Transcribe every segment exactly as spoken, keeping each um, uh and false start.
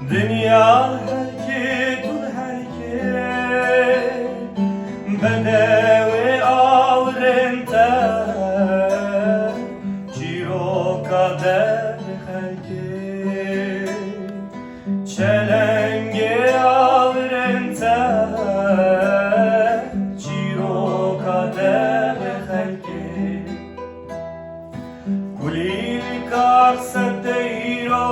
Dinya herkê tu herkê, bedewê awirên te, çîroka devê xelkê, çelengê awirên te, çîroka devê xelkê. Kulîlka qisete îro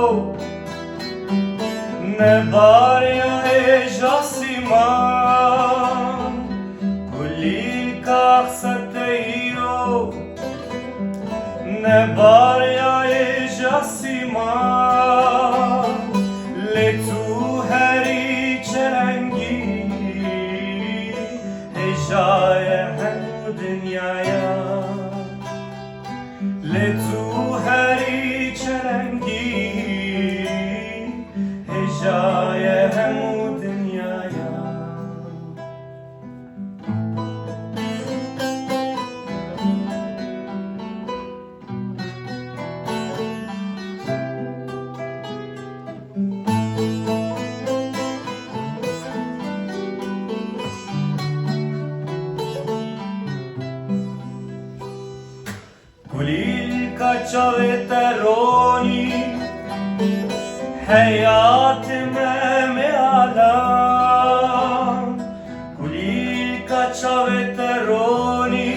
ne bariya hêja sîman. Kulîlka qisete îro ne bariya hêja sîman. Lê tu herî çelengî hêjayê hemû dinyaya. Lê tu herî çelengî hêjayê hemû dinyaya. Kulîlka çavê te ronî, heyatê me mêalan. Kulîlka çavê te ronî,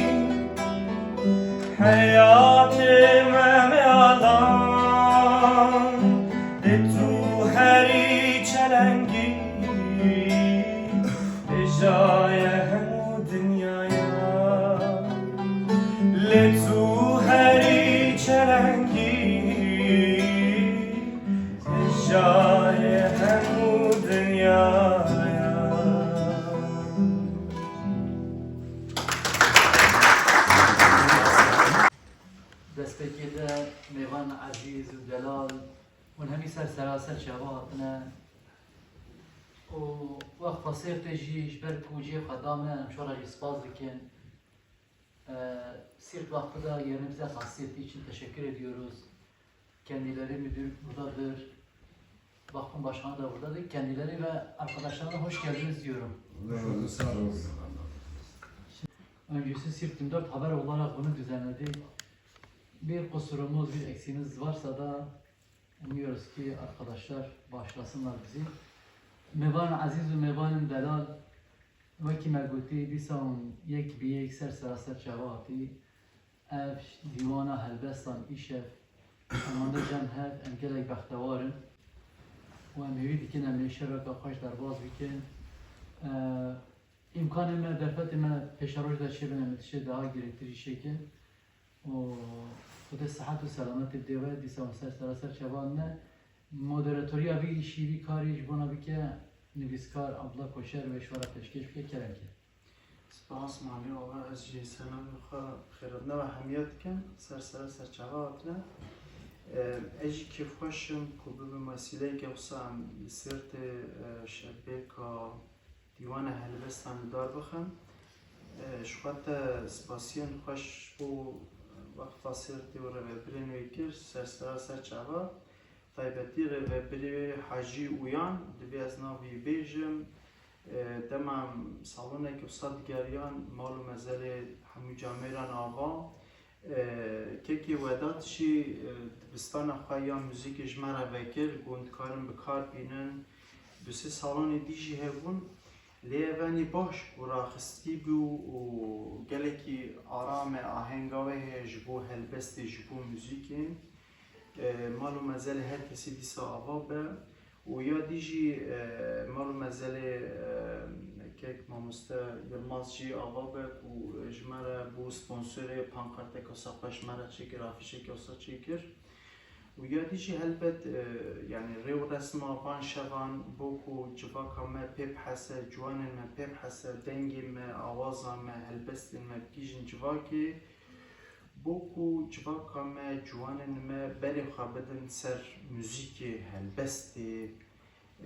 heyatê me mêalan. Lê tu herî çelengî, hêjayê hemû dinyaya. Lê tu herî çelengî, hêjayê hemû dinyaya. Destpêkê de mêvan ezîz û delal hûn hemî ser sera ser çava hatine û wexta sêrtê jî ji ber ku cihê xwe da me, em şora jî spas dikin. Ee, Siirt Vakfı da yerimizde tahsis ettiği için teşekkür ediyoruz. Kendileri müdür buradadır. Vakfın başkanı da buradadır. Kendileri ve arkadaşlarına hoş geldiniz diyorum. Öncüsü Siirt yirmi dört Haber olarak bunu düzenledi. Bir kusurumuz, bir eksiğimiz varsa da umuyoruz ki arkadaşlar bağışlasınlar bizi. Mêvan ezîz û mêvanên delal, wekî me gotî, dîsa hûn yek bi yek ser sera ser çava hatî. Ev dîwana helbestan îşev, em anda cem hev, em gelek bextewar in û em hêvî dikin em ê şeveka xweş derbas bikin. Ee, Îmkanê me, derfetê me pêşeroj de çêbin, em ê tiştê daha girêtir jî çêkin. Û Xwedê sihet û selametê bidê we, dîsa hûn ser sera ser çava hatine. Moderatoriya vî îşî, vî karî ji bona bike nivîskar Abdullah Koçer wê ji we re pêşkêş bike, kerem ke. Spas Malî, wala ez jî selamê xwe xêrhatina we hemiya dikim, ser sera ser çava hatine. Em, ez jî kêfxweş im ku bibim wesîleyeke wisa em li Sêrtê, e, şevbêrka Dîwana Helbestan li dar bixin. E, ji xwe te spasiyên xweş bo wexta Sêrtê û rêvebirên wê kir, ser sera ser çava. Taybetî rêvebirê wê Hacî Uyan, divê ez nav wî bêjim. E, dema em saloneke wisa digeriyan, mal û mezelê hemû camêran ava. E, kekê Wedat jî, e, dibistana xwe ya muzîkê ji me re vekir, got, dikarin bi kar bînin. Du sê salonê dî jî hebûn. Lê ev enî baş û raxistî bû û gelekî aram e, ahenga wê heye ji bo helbestê, ji bo muzîkê. E, mal û mezelê her kesî dîsa ava be. Û ya dî jî, e, mal û mezelê, e, kek mamoste Yilmaz jî ava be ku ji me re bû sponsorê, pankarteke wisa xweş me re çêkir, afîşeke wisa çêkir. Û ya dî jî helbet, e, yanî rê û resma van şevan bo ku civaka me pê bihese, ciwanên me pê bihese, dengê me, awaza me, helbestên me bigihîjin civakê. Bo ku civaka me, ciwanên me berê xwe bidin ser muzîkê, helbestê,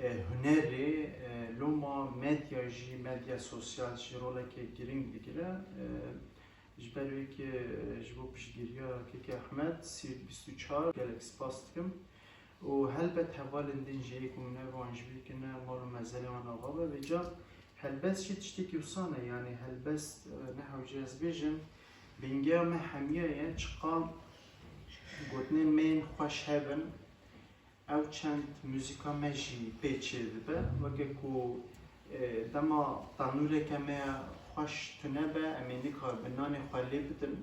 e, hunerê, e, loma medya jî, medya sosyal jî roleke girîng digire. E, ji ber wê ke, e, ji bo piştgiriya kekê Ehmed, Sîrt bîst û çar gelek spas dikim. û helbet hevalên din jî heye ku min ev wan ji bîr kirine, mal û mezelê wan ava be. Vêca helbest jî tiştekî wisa ne, yanî helbest, e, ne hewce ez bêjim, bingeha me hemiya ye, çiqa gotinên me yên xweş hebin, ew çend muzîka me jî pê çêdibe. Weke ku, e, dema tanûreke me xweş tune be, em ê nikaribin nanê xwe lê bidin.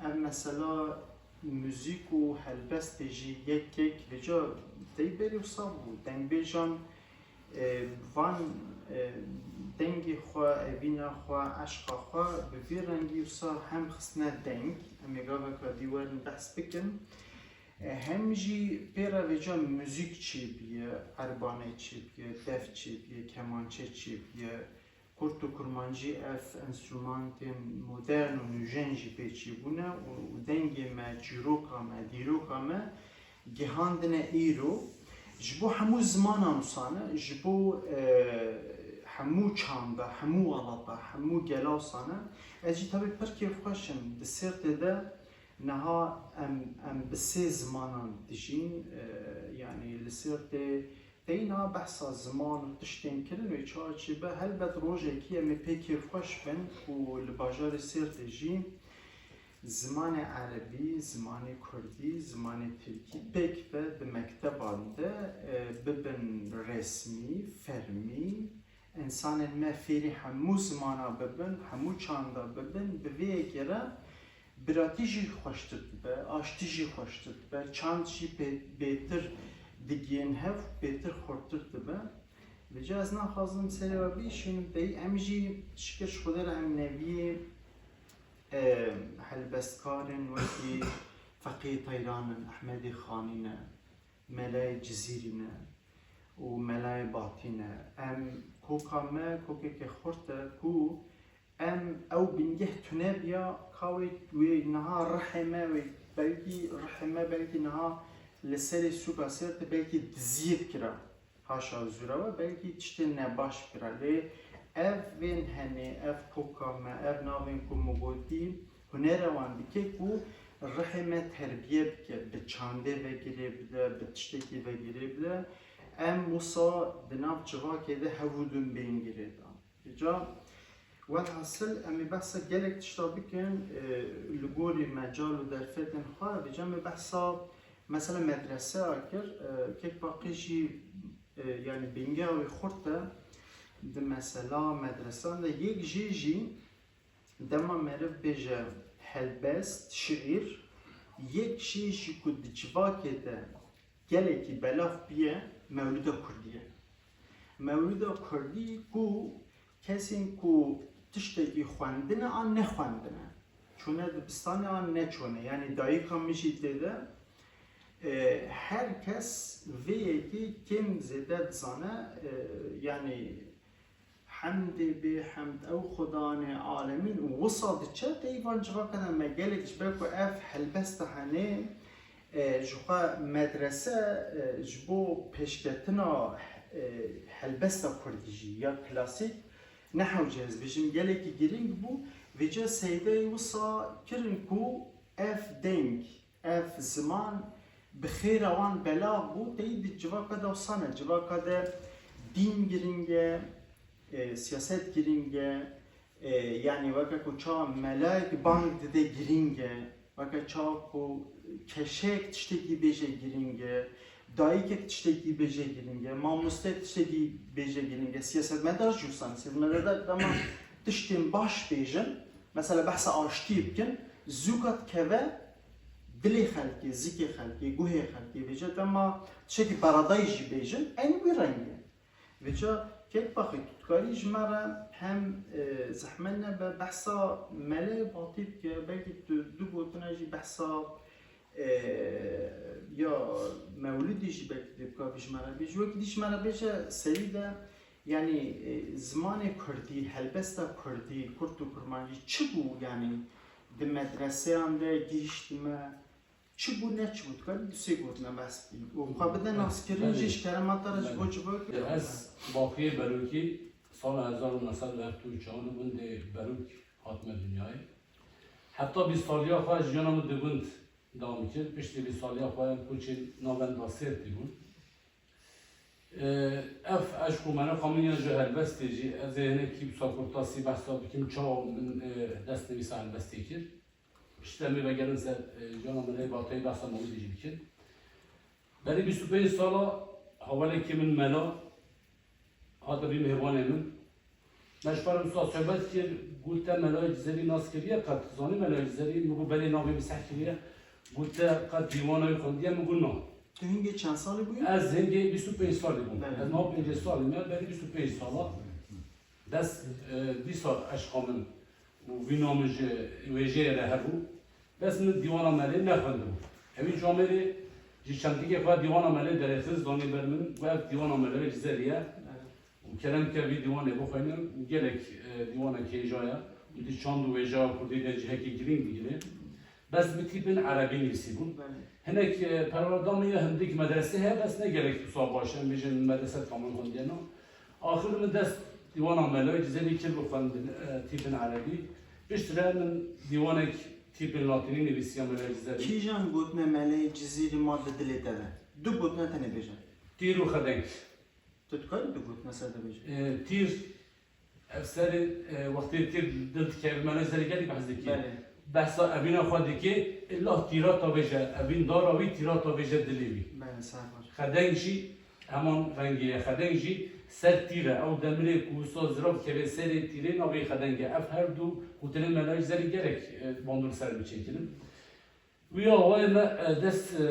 Ev mesela muzîk û helbestê jî yek yek vêca dey berê wisa bû. Dengbêjan, e, van, e, dengê xwe, evîna xwe, eşqa xwe bi vî rengî wisa hem xistine deng. Em ê gaveka dî werin behs bikin. E, hem jî pê re vêca muzîk çêbûye, erbane çêbûye, def çêbûye, kemançe çêbûye. Kurt û kurmancî ev enstrumantên modern û nûjen jî pê çêbûne û, û dengê me, çîroka me, dîroka me gihandine îro. Ji bo hemû zimanan wisa ne, ji bo, e, hemû çanda, hemû welata, hemû gela wisa ne. Ez jî tabî pir kêfxweş im. Di Sêrtê de niha em, em bi sê zimanan dijîn, e, yanî li Sêrtê Teyna behsa ziman û tiştên kirin wê çawa çêbe, helbet rojekî em ê pê kêfxweş bin ku li bajarê Sêrtê jî zimanê erebî, zimanê kurdî, zimanê tirkî pêk be di mekteban de, e, bibin resmî, fermî, însanên me fêrî hemû zimana bibin, hemû çanda bibin, bi vê yekê re biratî jî xweştir dibe, aştî jî xweştir dibe, çand jî pê-, bêtir digihên hev, bêtir xurtir dibe. Vêca ez naxwazim serê we bişînim, dey em jî şikir ji Xwedê re em neviyê, e, helbestkarên wekî Feqiyê Teyran in, Ehmedê Xanî ne, Melayê Cizîrî ne û Melayê Batî ne. Em koka me kokeke xurt e ku em ew bingeh tune biya, ka wê, wê niha rihê me, wê belkî rihê me belkî niha li serê sûka Sêrtê belkî diziyê bikira. Haşa zûra we, belkî tiştên nebaş bikira. Lê ev bên henê, ev koka me, ev navên ku min gotî, hunera wan dike ku rihê me terbiye bike, bi çandê ve girê bide, bi tiştekî ve girê bide. Em wisa di nav civakê de hev û dûn bên girêdan. Îca, welhasil, em ê behsa gelek tişta bikin, e, li gorî mecal û derfetên xwe. Vêca me behsa, mesela, medreseya kir, e, kek Baqî jî, e, yanî bingeha wî xurt e, di mesela medresan de yek jê jî dema meriv bêje helbest, şiîr, yek jê jî ku di civakê de gelekî belav bûye, mewlûda kurdî ye. Mewlûda kurdî ku kesên ku tiştekî xwendine an nexwendine, çûne dibistanê an neçûne, yanî dayika min jî tê de, e, her kes vê yekê kêm zêde dizane, e, yanî hemdê bê hemd ew Xudanê alemîn û wisa diçe, tey van civaka de me gelek ji ber ku ev helbesta henê, e, ji xwe medrese, e, ji bo pêşketina, e, helbesta kurdî jî ya klasîk ne hewce ez bêjim gelekî girîng bû. Vêca seydeyê wisa kirin ku ev deng, ev ziman bi xêra wan belav bû, tey di civaka de wisa ne. Civaka de dîn girîng e, e, siyaset girîng e, e, yanî weke ku çawa melayek bang dide girîng e, weke çawa ku keşeyek tiştekî bêje girîng e, dayikek tiştekî bêje girîng e, mamosteyek tiştekî bêje girîng e, siyasetmedar jî wisa ne. Siyasetmedar dema tiştên baş bêjin, mesela behsa aştiyê bikin, zûka dikeve dilê xelkê, zikê xelkê, guhê xelkê. Vêca dema tiştekî beradayî jî bêjin, eynî wî rengî ye. Vêca kek Baqî, tu dikarî ji me re hem, e, zehmet nebe, behsa Melayê Batî bike, belkî tu du gotina jî behsa, e, ya mewlidê jî belkî dê bikavî ji me re bêjî. Wekî dî ji me re bêje serî de, yanî, e, zimanê kurdî, helbesta kurdî, kurd û kurmancî çi bû, yanî di medreseyan de gihîşt me, çi bû, ne çi bû, dikarî du sê gotina behs bikî û xwe bide naskirin jî ji kerema te re ji bo civakê. Ez Baqiyê Berokî sala hezar û neh sed û heftê û çar li gundê Berok hatime dinyayê. Heta bîst saliya xwe jiyana min di gund Dewam kir. Piştî vî saliya xwe em koçên navenda Sêrtî bûn. Ev eşq û mereqa min ya ji helbestê jî, ez ê hinekî bi kurtasî behsa bikim, çawa min, e, dest nivîsa helbestê kir. Piştre em ê vegerin ser, e, cana Melê Bateyî, behsa Mewlidê jî bikin. Berî bîst û pênc sala hevalekî min Mela hate vî mêvanê min. Me ji xwe re wisa sohbet kir, got, "Te Melayê Cizêrî nas kiriye, qet zanî Melayê Cizêrî?" Min got, "Belê, navê min seh kiriye." Got, "Te qet dîwana wî xwendiye?" Min got, "Na." Tu hingê çend salî bûyî? Ez hingê bîst û pênc salî bûm. Belê. Ez niha pêncî salî me, berî bîst û pênc sala. Dest, e, dîsa eşqa min û vîna min ji wêjeyê re hebû. Bes min dîwana Melê nexwendibû. Ewî camêrê ji çentikê xwe dîwana Melê derêxist, danî ber min, got, "Ev dîwana Melê Cizêrî ye." Û kerem ke vî dîwanê bixwînin, gelek, e, dîwanek hêja ye. Û di çand û wêjeya kurdî de cihekî girîng digire. Bes bi tîpên erebî nivîsîbûn. Belê. Hinek, e, perwerda min ya hindik medresê heye, bes ne gelek wisa baş e, em bêjin medrese tamam xwendiye na. Axir min dest dîwana Melayê Cizêrî kir bi xwendin, e, tîpên erebî. Piştre min dîwanek tîpên latînî nivîsiya Melayê Cizêrî. Kîjan gotine Melayê Cizêrî ma di dilê te de? Du gotine tenê bêje. Tîr û xedeng. Tu dikarî du gotine ser de bêje? E, tîr, ev serê, e, wextê tîr dil dikeve, Melayê Cizêrî gelî behs dikî. Belê. Behsa evîna xwe dikê, illa tîra tavêje, evîn dara wî tîra tavêje dilê wî. Belê, sağ ol. Xedeng jî heman rengê ye. Xedeng jî ser tîr e. Ew demirê ku wisa zirav dikeve serê tîrê, navê xedeng e. Ev her du gotinên Melayê Cizêrî gelek, e, bandor ser min çêkirin. Wî awayê me, e, dest, e,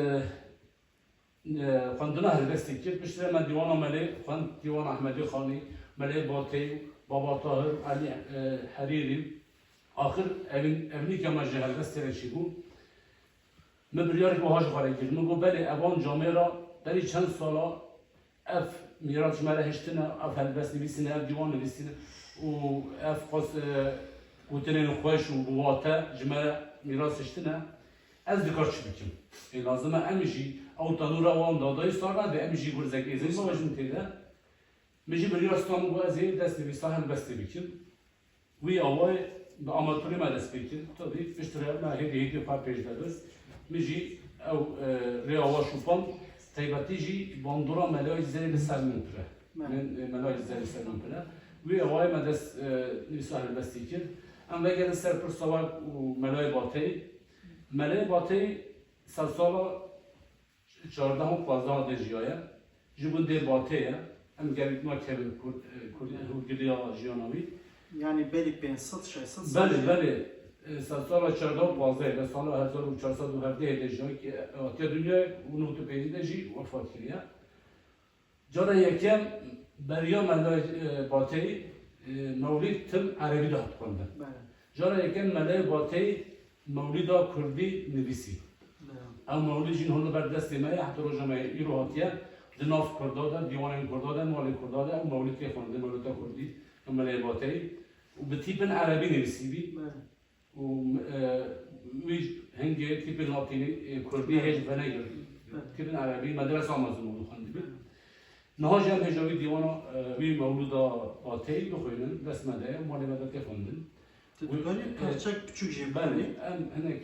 e, xwendina helbestê kir. Piştre me dîwana Melê xwend, dîwana Ehmedê Xanî, Melê Bateyî, Baba Tahir, Elî, e, Herîrî. Axir evîn-, evînîka me ji helbestê re çîbû. Min biryarek wiha ji xwe re kir. Min got, "Belê, evan camêra berî çend sala ev mîrat ji me re hiştine, ev helbest nivîsine, ev dîwan nivîsine û ev qas, e, gotinên xweş û bi wate ji me re mîras hiştine. Ez dikar çi bikim? Ê, lazim e em jî ew tanûra wan dadayî sar nade, em jî gurzek êzing bavêjin tê de." Min jî biryar stan, got, "Ez ê dest nivîsa helbestê bikim." Wî awayê bi amatûrê me dest pê kir. Tabî piştre me hêdî hêdî xwe pêş de bist. Min jî ew, e, rêya wa şopand, taybetî jî bandora Melayê Cizêrî li ser min pir e. Me. Min, e, Melayê Cizêrî li ser min pir e. Wî awayê me dest, e, nivîsa helbestî kir. Em vegerin ser pirsa we û Melayê Bateyî. Melayê Bateyî sersala çardeh û pazdeh de jiyaye. Ji gundê Batê ye. Em gerek nakevin Kurd, e, Kurd, hûrgiliya jiyana wî. Yanî berî pênc sed, şeş sed sal Belê, jî. Belê. E, sersala çardeh û pazdeh, li sala hezar û çar sed û hevdeh de jiyaye, e, hatiye dinyayê û nod û pêncî de jî wefat kiriye. Cara yekem beriya Melayê, e, Bateyî, e, Mewlîd tim erebî de hat xwendin. Belê. Cara yekem Melayê Bateyî Mewlîda Kurdî nivîsî. Belê. Ew Mewlîd jî niha li ber destê me ye, heta roja me îro hatiye di nav Kurda de, dîwanên Kurda de, malê Kurda de ew Mewlîd tê xwendin, Mewlîda Kurdî, ew Melayê Bateyî. Û bi tîpin erebî nivîsîbî. Belê. Û, e, wî hingê tîpên latînî, e, kurdî Evet. hêj venegirtî. Evet. Tîpên erebî medresa mezin û dixwendibî. Evet. Niha jî em hêja wî dîwana, e, wî Mewlûda Bateyî bixwînin, dest me de ye, malê me de tê xwendin. Tu Wî, dikarî e, parçek piçûk jî belê, bixwînî? Em hinek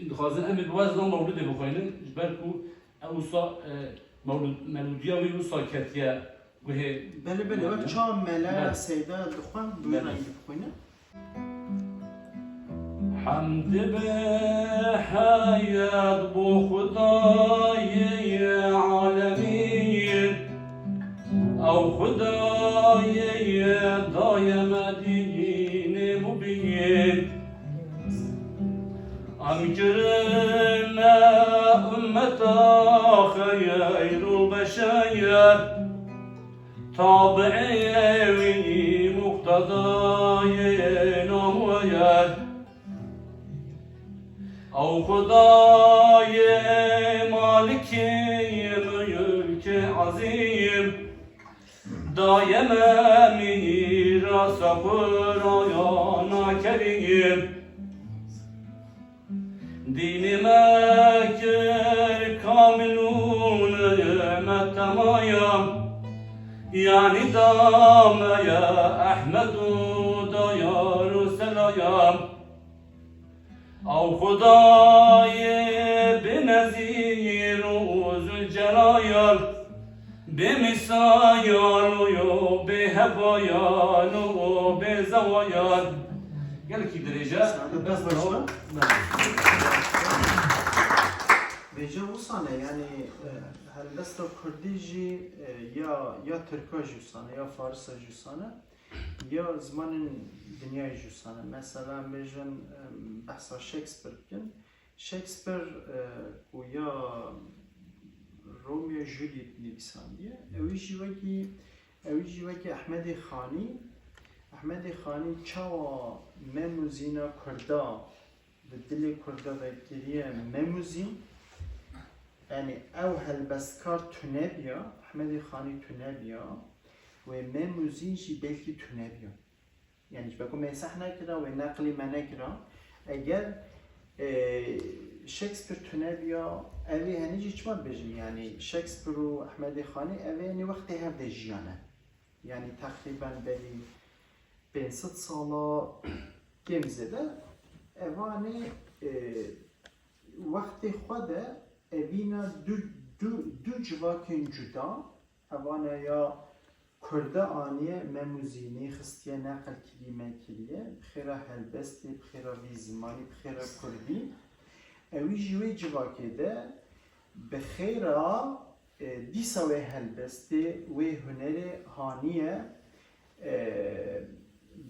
dixwazin em ê bi wezna Mewlûdê bixwînin, ji ber ku ew wisa, e, Mewlûd-, melûdiya wî wisa ketiye. Guhê Belê, belê, wek Meryem. Çawa mele Belê. Seyda dixwe, bi wî Belê. Rengî bixwîne. Hemd bi heyet bo Xwedayê alemîn, ew Xwedayê daye me dînê mubîn. Em kirine ummeta xeyrul beşer, tabi'ê wî muqtedayê namû ye. Ew Xwedayê malikê mulkê ezîm, daye me mîrasa Qur'ana Kerîm. Dînê me kir kamil û nîmet temaya, yanî da me ya Ehmed û da ya Ruselaya. Ew Xwedayê bê Hayal, bê misayan û yo bê hevayan û bê zewayan. Gelekî dirêj e. Saete dest başla. Bêje wisa ne, yani, e, helbesta kurdî jî, e, ya, ya tirka jî wisa ne, ya farisa jî wisa ne, ya zimanên dinyayê jî wisa ne. Mesela, em bêjin, em, behsa Shakespeare bikin. Shakespeare, e, ku ya Romeo Juliet nivîsandiye, ew jî wekî, ew jî wekî Ehmedê Xanî. Ehmedê Xanî çawa Mem û Zîna Kurda di dilê Kurda de kiriye Mem û Zîn. Yani ew helbestkar tunebiya, Ehmedê Xanî tunebiya, wê Mem û Zîn jî belkî tunebiya. Yani ji ber ku me seh nekira, wê neqlî me nekira. Eger, e, Shakespeare tunebiya, ev ê henî jî çima dibêjin? Yani Shakespeare û Ehmedê Xanî, ev ê henî wextê hev de jiyane. Yani teqrîben berî pênc sed sala kêm zêde. Evanê, e, wextê xwe de evîna du, du, du civakên cuda, evane ya Kurda aniye Mem û Zînî xistiye, neqil kirî me kiriye, bi xêra helbestê, bi xêra vî zimanî, bi xêra kurdî. Ewî jî wê civakê de bi xêra, e, dîsa wê helbestê, wê hunerê haniye, e,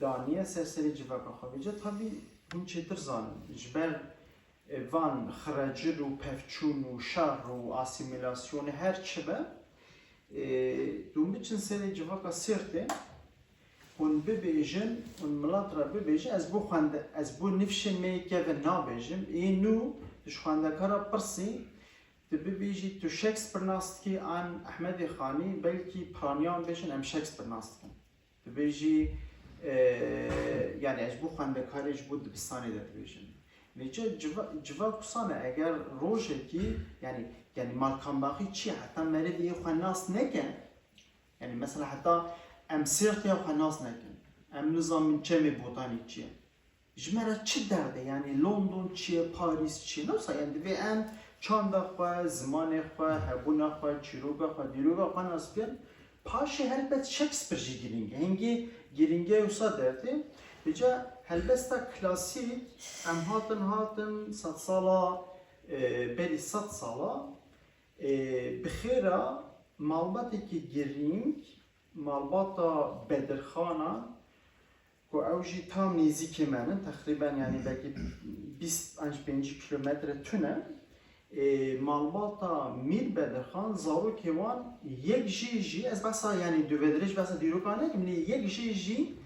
daniye ser serê civaka xwe. Vêca tabî hûn çêtir zanin. Ji ber e, van xirecil û pevçûn û şer û asîmîlasyonê her çi be, e, hûn biçin serê civaka Sêrtê, hûn bibêjin, hûn milat re bibêjin, ez bo xwende-, ez bo nifşên me yê kevin nabêjim, ê nû tu ji xwendekara pirsî, tu bibêjî, tu Shakespeare nas dikî an Ehmedê Xanî, belkî piraniya wan bêjin, em Shakespeare nas dikin. Dibêjî, e, yani ez ji bo xwendekarê ji bo dibistanê de dibêjim. Vêca civa, civa kusane eger rojekî, yani, yani Malkambaxî çi ye? Heta merivê yê xwe nas neke, yani mesela heta em Sêrtê ya xwe nas nekin. Em nizanin Çemê Botanî çi ye. Ji me re çi derdê? Yani London çi ye, Parîs çi ye? Ne wisa, yani divê em çanda xwe, zimanê xwe, hebûna xwe, çîroka xwe, dîroka xwe nas bikin. Paşê helbet Shakespeare jî girîng e. Hingê girîngiya wisa derdê. Vêca helbesta klasîk, em hatin, hatin sedsala, e, berî sedsala, e, bi xêra malbatekî girîng, malbata Bedirxan a, ku ew jî tam nêzîkê me ne, teqrîben, yani belkî bîst an jî pêncî kîlometre tune. Ê, malbata Mîr Bedirxan, zarokê wan yek jê jî, ez behsa, yani dûvedirêj behsa dîroka nekim, lê yek jê jî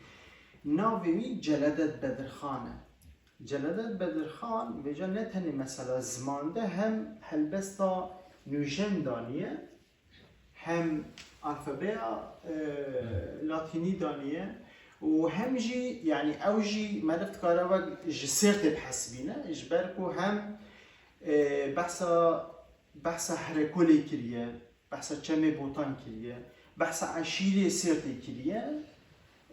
navê wî Celedet Bedirxan e. Celedet Bedirxan, vêca ne tenê mesela ziman de, hem helbesta nûjen daniye, hem alfabeya, e, latînî daniye û hem jî, yani ew jî meriv dikare wek ji Sêrtê bihesibîne, ji ber ku hem, e, behsa, behsa Herekolê kiriye, behsa Çemê Botan kiriye, behsa eşîrê Sêrtê kiriye.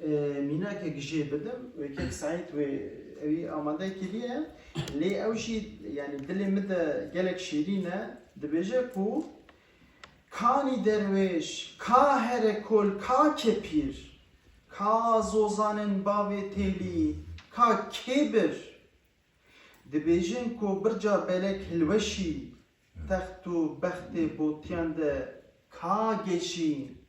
E, mînakek jê bidim, wê kek Seîd wê ewî amade kiriye, lê ew jî, yani dilê min de gelek şîrîn e, dibêje ku Kanî derwêş, ka herekol, ka kepîr, ka zozanên bavê têlî, ka kêbir. Dibêjin ku birca belek hilweşî, text û bextê botiyan de ka geşî.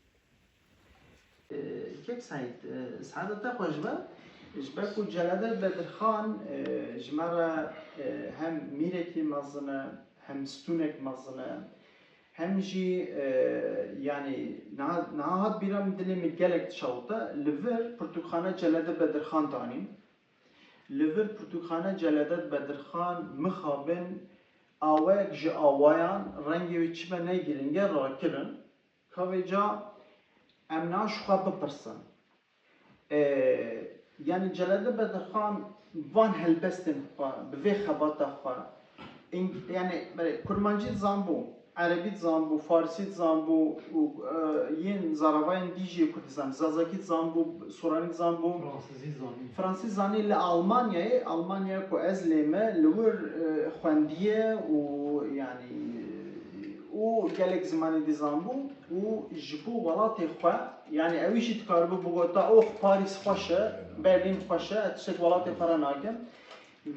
Kek Seîd, e, saeta te xweş be. Ji ber ku Celadet Bedirxan, e, ji me re, e, hem mîrekî mezin e, hem stûnek mezin e, hem jî, e, yanî niha, niha hat bîra min, dilê min gelek dişewite. Li vir pirtûkxane Celadet Bedirxan danîn. Li vir pirtûkxane Celadet Bedirxan mixabin awayek ji awayan rengê wê çi be ne girîng e, rakirin. Ka vêca em niha ji xwe bipirsin. Ee, yanî Celadet Bedirxan van helbestên xwe, bi vê xebata xwe, ing-, yanî, belê, kurmancî dizanbû, erebî dizanbû, farisî dizanbû û, e, yên zaravayên dî jî yê kurdî dizanbû, zazakî dizanbû, soranî dizanbû. Fransizî zanî. Fransî zanî li Almanyayê, Almanya ku ez lê me, li wir, e, xwendiye û, yanî, û gelek zimanê dî zanbû û ji bo welatê xwe, yanî ewî jî dikaribû bigota, ox, Parîs xweş e, Berlîn xweş e, ez tiştek welatê xwe re nakim.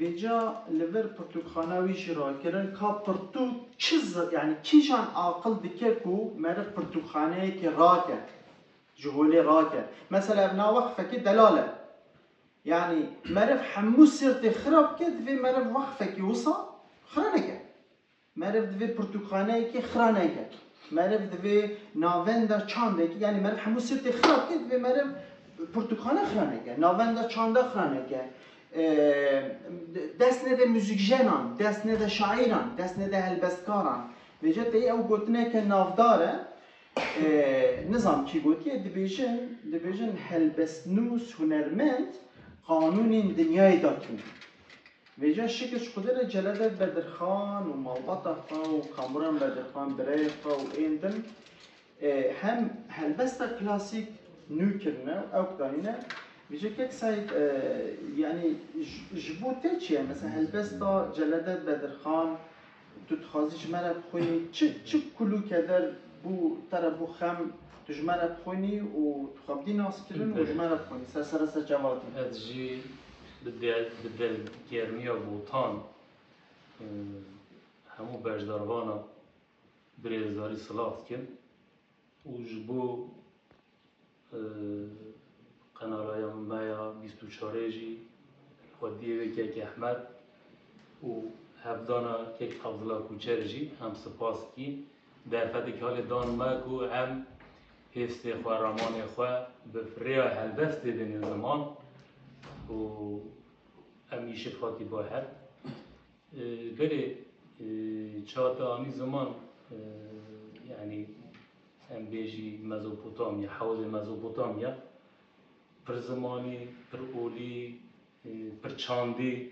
Vêca li vir pirtûkxana wî jî rakirin, ka pirtûk çi zi-, yanî kîjan aqil dike ku meriv pirtûkxaneyekê rake, ji holê rake. Mesela ev nav wexfekê delal e. Yanî meriv hemû sêrtê xira bike, divê meriv wexfekî wisa xira neke. Meriv divê pirtûkxaneyekê xira neke. Meriv divê navenda çandekî, yanî meriv hemû sêrtê xira bike, divê meriv pirtûkxane xira neke, navenda çanda xira neke. Ee, dest nede muzîkjenan, dest nede şairan, dest nede helbestkaran. Vêca teyî ew gotineke navdar e. Ee, nizam kî gotiye, dibêjin, dibêjin helbestnûs, hunermend qanûnên dinyayê dakînin. Vêca şikir ji Xwedê re Celadet Bedirxan û malbata xwe û Kamuran Bedirxan, birayê xwe û ên din, e, hem helbesta klasîk nû kirine û ew danîne. Vêca kek Seîd, e, yanî ji, ji bo te çi ye? Mesela helbesta Celadet Bedirxan, tu dixwazî ji me re bixwînî, çi, çi kul û keder bû te re bû xem, tu ji me re bixwînî û tu xwe bidî naskirin û ji me re bixwînî, ser sere ser çava tî. Ez jî bi de-, bi dilgermiya Botan, e, hemû beşdarvana birêzdarî silav dikim û ji bo, e, qenalaya me ya bîst û çarê jî xwediyê wê kek Ehmed û hevdana kek Abdullah Kuçer jî em spas dikîn. Derfetek halê dan me ku em hêstê xwe, ramanê xwe bi rêya helbestê bêne ziman û em îşê hatî ba hev. E, belê, e, çawa te anî ziman, e, yanî em bêjî Mezopotamya, hewzê Mezopotamya, pir zimanî, pir olî, e, pir çandî,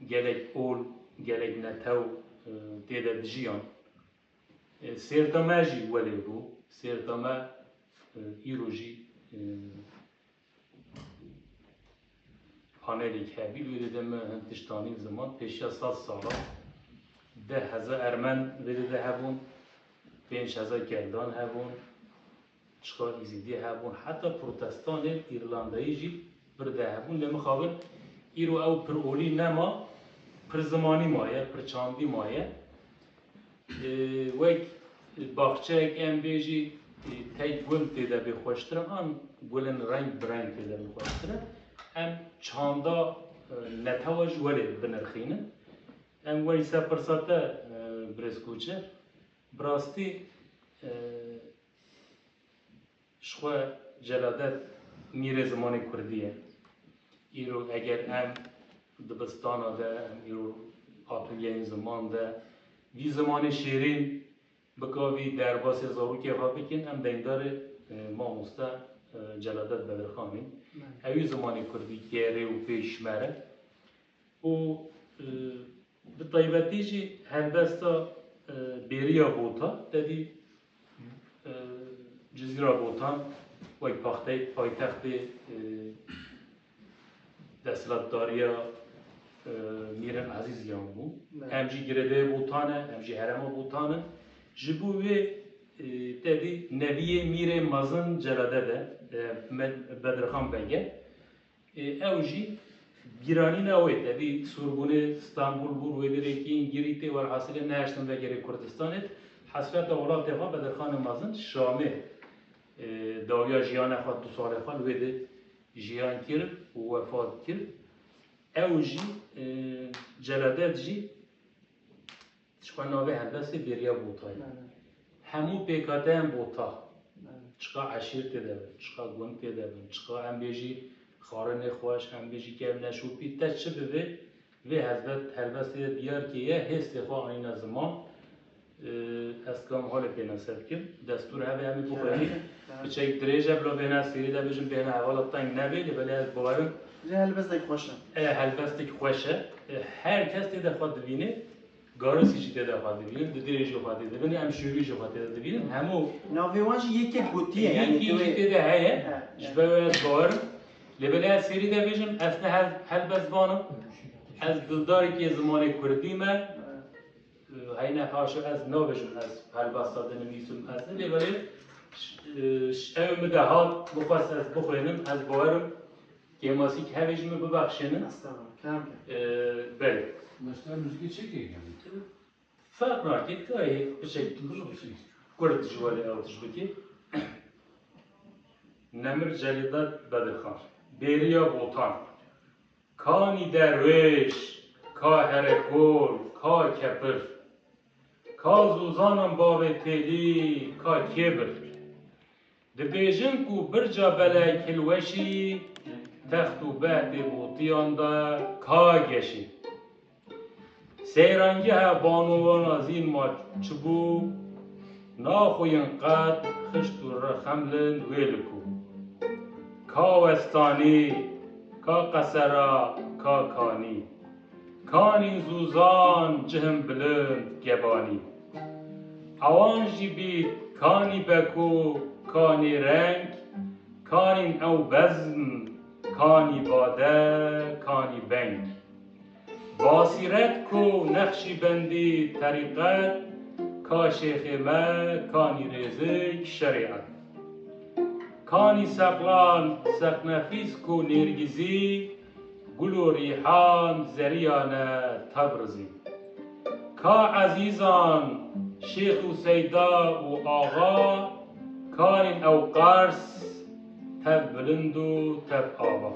gelek ol, gelek netew, e, tê de dijiyan. E, sêrta me jî welê bû. Sêrta me, e, îro jî, e, panelek hebî, wê dide me hin tiştanî ziman, pêşiya sed sala deh hezar Ermen vê dide hebûn, pênc hezar Keldan hebûn, çiqa Îzîdî hebûn, heta protestanê Îrlandayî jî pir de hebûn. Lê mixabin îro ew pir olî nema, pir zimanî maye, pir çandî maye. E, wek baxçeyek em bêjî, e, tey gul tê de bê xweştir e, an gulên reng bi reng tê de bê xweştir e. Em çanda, e, netewa ji welê binirxînin. Em weyse pirsa te, e, birêz Koçer, bi rastî, e, Ji xwe Celadet mîrê zimanê kurdî ye. Îro eger em dibistana de, em îro atulyeyên ziman de vî zimanê şêrîn bikavî derbasê zarokê xwe bikin, em deyndarê, e, mamoste, e, Celadet Bedirxan in. Belê. Ewî zimanê kurdî gerê û pêşmer e. Û, e, bi taybetî jî helbesta, e, bêriya Bota, te dî, e, Cizîra Botan wek paxtey-, paytextê, e, desthilatdariya, e, Mîrin Ezîziyan bû. Evet. Em jî girêdayê Botan e, em jî herêma Botan in. Ji bo wê, e, te dî neviyê Mîrê Mezin Celade de, e, Med-, Bedirxan Beg e. Ê, ew jî bîranîna wê, te dî Sorbonê, Stenbul bû, wê dirêkî Îngirîtê, werhasilê neheştin vegerê Kurdistanê. Hesreta welatê xwe Bedirxanê Mezin Şamê, e, dawiya jiyana xwe, du salê xwe li wê de jiyan kir û wefat kir. Ew jî, e, Celadet jî Ji xwe navê helbestê bêriya Botayê. Belê. Hemû pêkhateyên Bota. Belê. Çiqa eşîr tê de bin, çiqa gund tê de bin, çiqa em bêjî xwarinê xweş, em bêjî kevneşopî, te çi bivê, vê helbet-, helbestê de diyar kiriye, hêstê xwe anîne ziman. Ee, ez dikarim holê pê nase bikim. Destûr hebe em ê bixwînin. Belê. Piçek dirêj e, bila bêhna sêrî de bijim, bêhna hevala teng nebê, lê belê ez bawerim. Ji helbestek xweş e. E, helbestek xweş e. E, her kes tê de xwe dibîne. Garisî jî tê de xwe dibînin, Didirê jî xwe tê dibînin, em Şûrî jî xwe tê de dibînin. Hemû Navê wan jî yek yek gotiye, yanî yekî tu jî wê tê de heye. He, ji he. Ber wê ez bawer im. Lê belê ez sêrî de bêjim, ez ne hel-, helbestvan im. Ez dildarekî zimanê kurdî me. He. Heyne haşo ez nabêjim ez helbesta dinivîsim ez nê, lê belê ş-, e, ş-, ew min de hat, bixwest ez bixwînim, ez bawerim kêmasîk hevê ji min bibexşînin. Estağfurullah, kerem ke. E, belê. Mesela müzikê çekê geldi. Ferq nake, gayê piçek kurt ji we re ew tişt bike. Nemir Celîdet Bedirxan. Bêriya Botan. Kanî derwêş, ka herekol, ka kepir. Ka zûzanan bavê têlî, ka kêbir. Dibêjin ku birca belek hilweşî, text û behdê botiyan de ka geşî. Seyrangeha banowana zîn ma çi bû, naxuyin qet xişt û rixemlin wê li ku. Ka westanî, ka qesera, ka kanî. Kanîn zûzan cihin bilind gebanî. Ewan jî bît kanî beko, kanî reng, kanîn ew bezm, kanî bade, kanî beng. Basîret ku nexşîbendî terîqet, ka şêxê me, kanî rêzik şerîet. Kanî seqlan, seqnefîs ku nêrgizî, gul û rîhan zeriyane Tebrizî. Ka ezîzan, şêx û seyda û axa, kanîn ew qers, tev bilind û tev ava.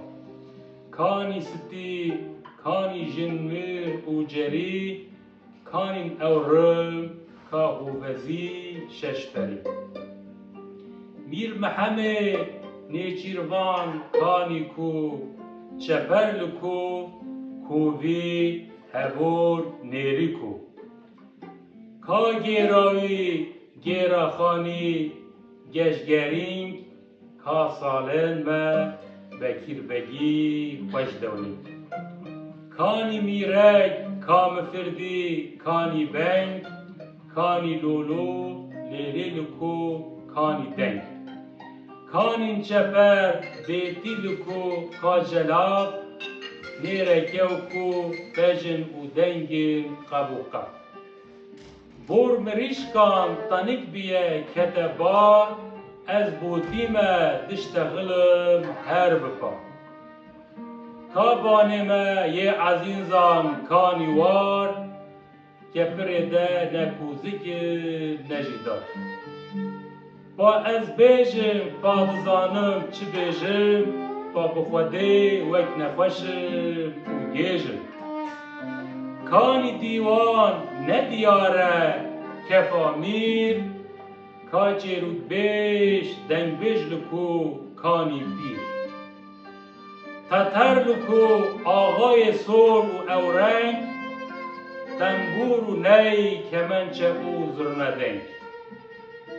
Kanî sitî, kanî jin mir û cerî, kanîn ew rim, ka hovezî şeşperî. Mîr Mihemê Nêçîrvan kanî ku, çeper li ku, kovî, hevor, nêrî ku. Ka gêrawî, gêraxanî, geşgerîng, ka salên me, Bekîr Begî, xweş dewnî. Kanî mîrek, ka mifirdî, kanî beng, kanî lolo, lêlê li ku, kanî deng. Kanîn çeper, bêtî li ku, ka celav, nêreke ku, bejin û dengin, qeb û qeb. Bor mirîşkan tenik biye kete bar, ez botî me diştexilim her bipa. Ka banê me yê ezîzan kanî war, kepirê de ne kûzik e, ne jî dar. Pa ez bêjim, pa dizanim çi bêjim, pa bi Xwedê wek nexweş im û gêj im. Kanî dîwan ne diyar e kefa mîr, ka çêrûkbêj, dengbêj li ku kanî pîr. Teter li ku axayê sor û ewreng, tembûr û ney, kemençe û zurnedeng.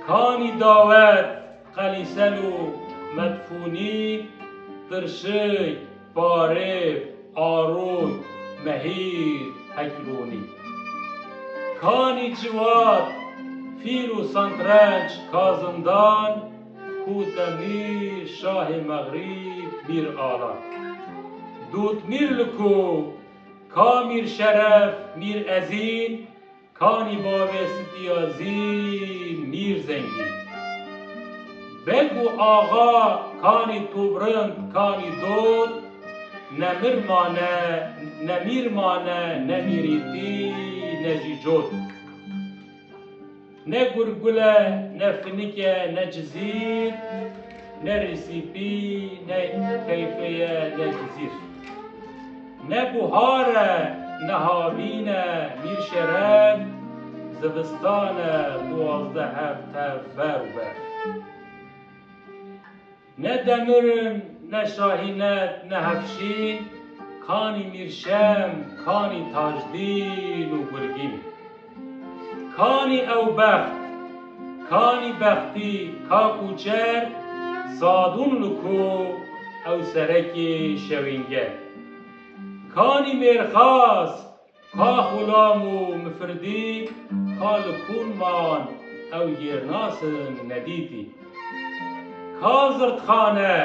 Kanî dawet, qelîsel û medfûnî, tirşik, parêv, arok, mehîr, heklûnî. Kanî ciwat, fîl û santrenç, ka zindan, Kûtemîr, şahê mexrîb, Mîr Alan. Dûtmîr li ku, ka Mîr Şeref, Mîr Ezîn, kanî bavê Sitî Yazîn, Mîr Zengîn. Beg û axa, kanî tûvrind, kanî dot, ne mir mane, ne mîr mane, ne mîrîtî, ne jî cot. Ne gurgul e, ne finik e, ne cizîr, ne rîsîpî, ne keyfê ye, ne cizîr. Ne buhar e, ne havîn e, Mîr Şeref, zivistan e, duwazdeh heb tev ber û ber. Ne demir in, ne şahînet, ne hefşîn, kanî Mîrşem, kanî Tajdîn û Gulgîn. Kanî ew bext, kanî bextî, ka kûçer, Sadûn li ku ew serekê şewînge. Kanî mêrxas, Ka xulam û mifirdî, ka li kûn man ew yêrnasin nedîtî. Ka zirdxane,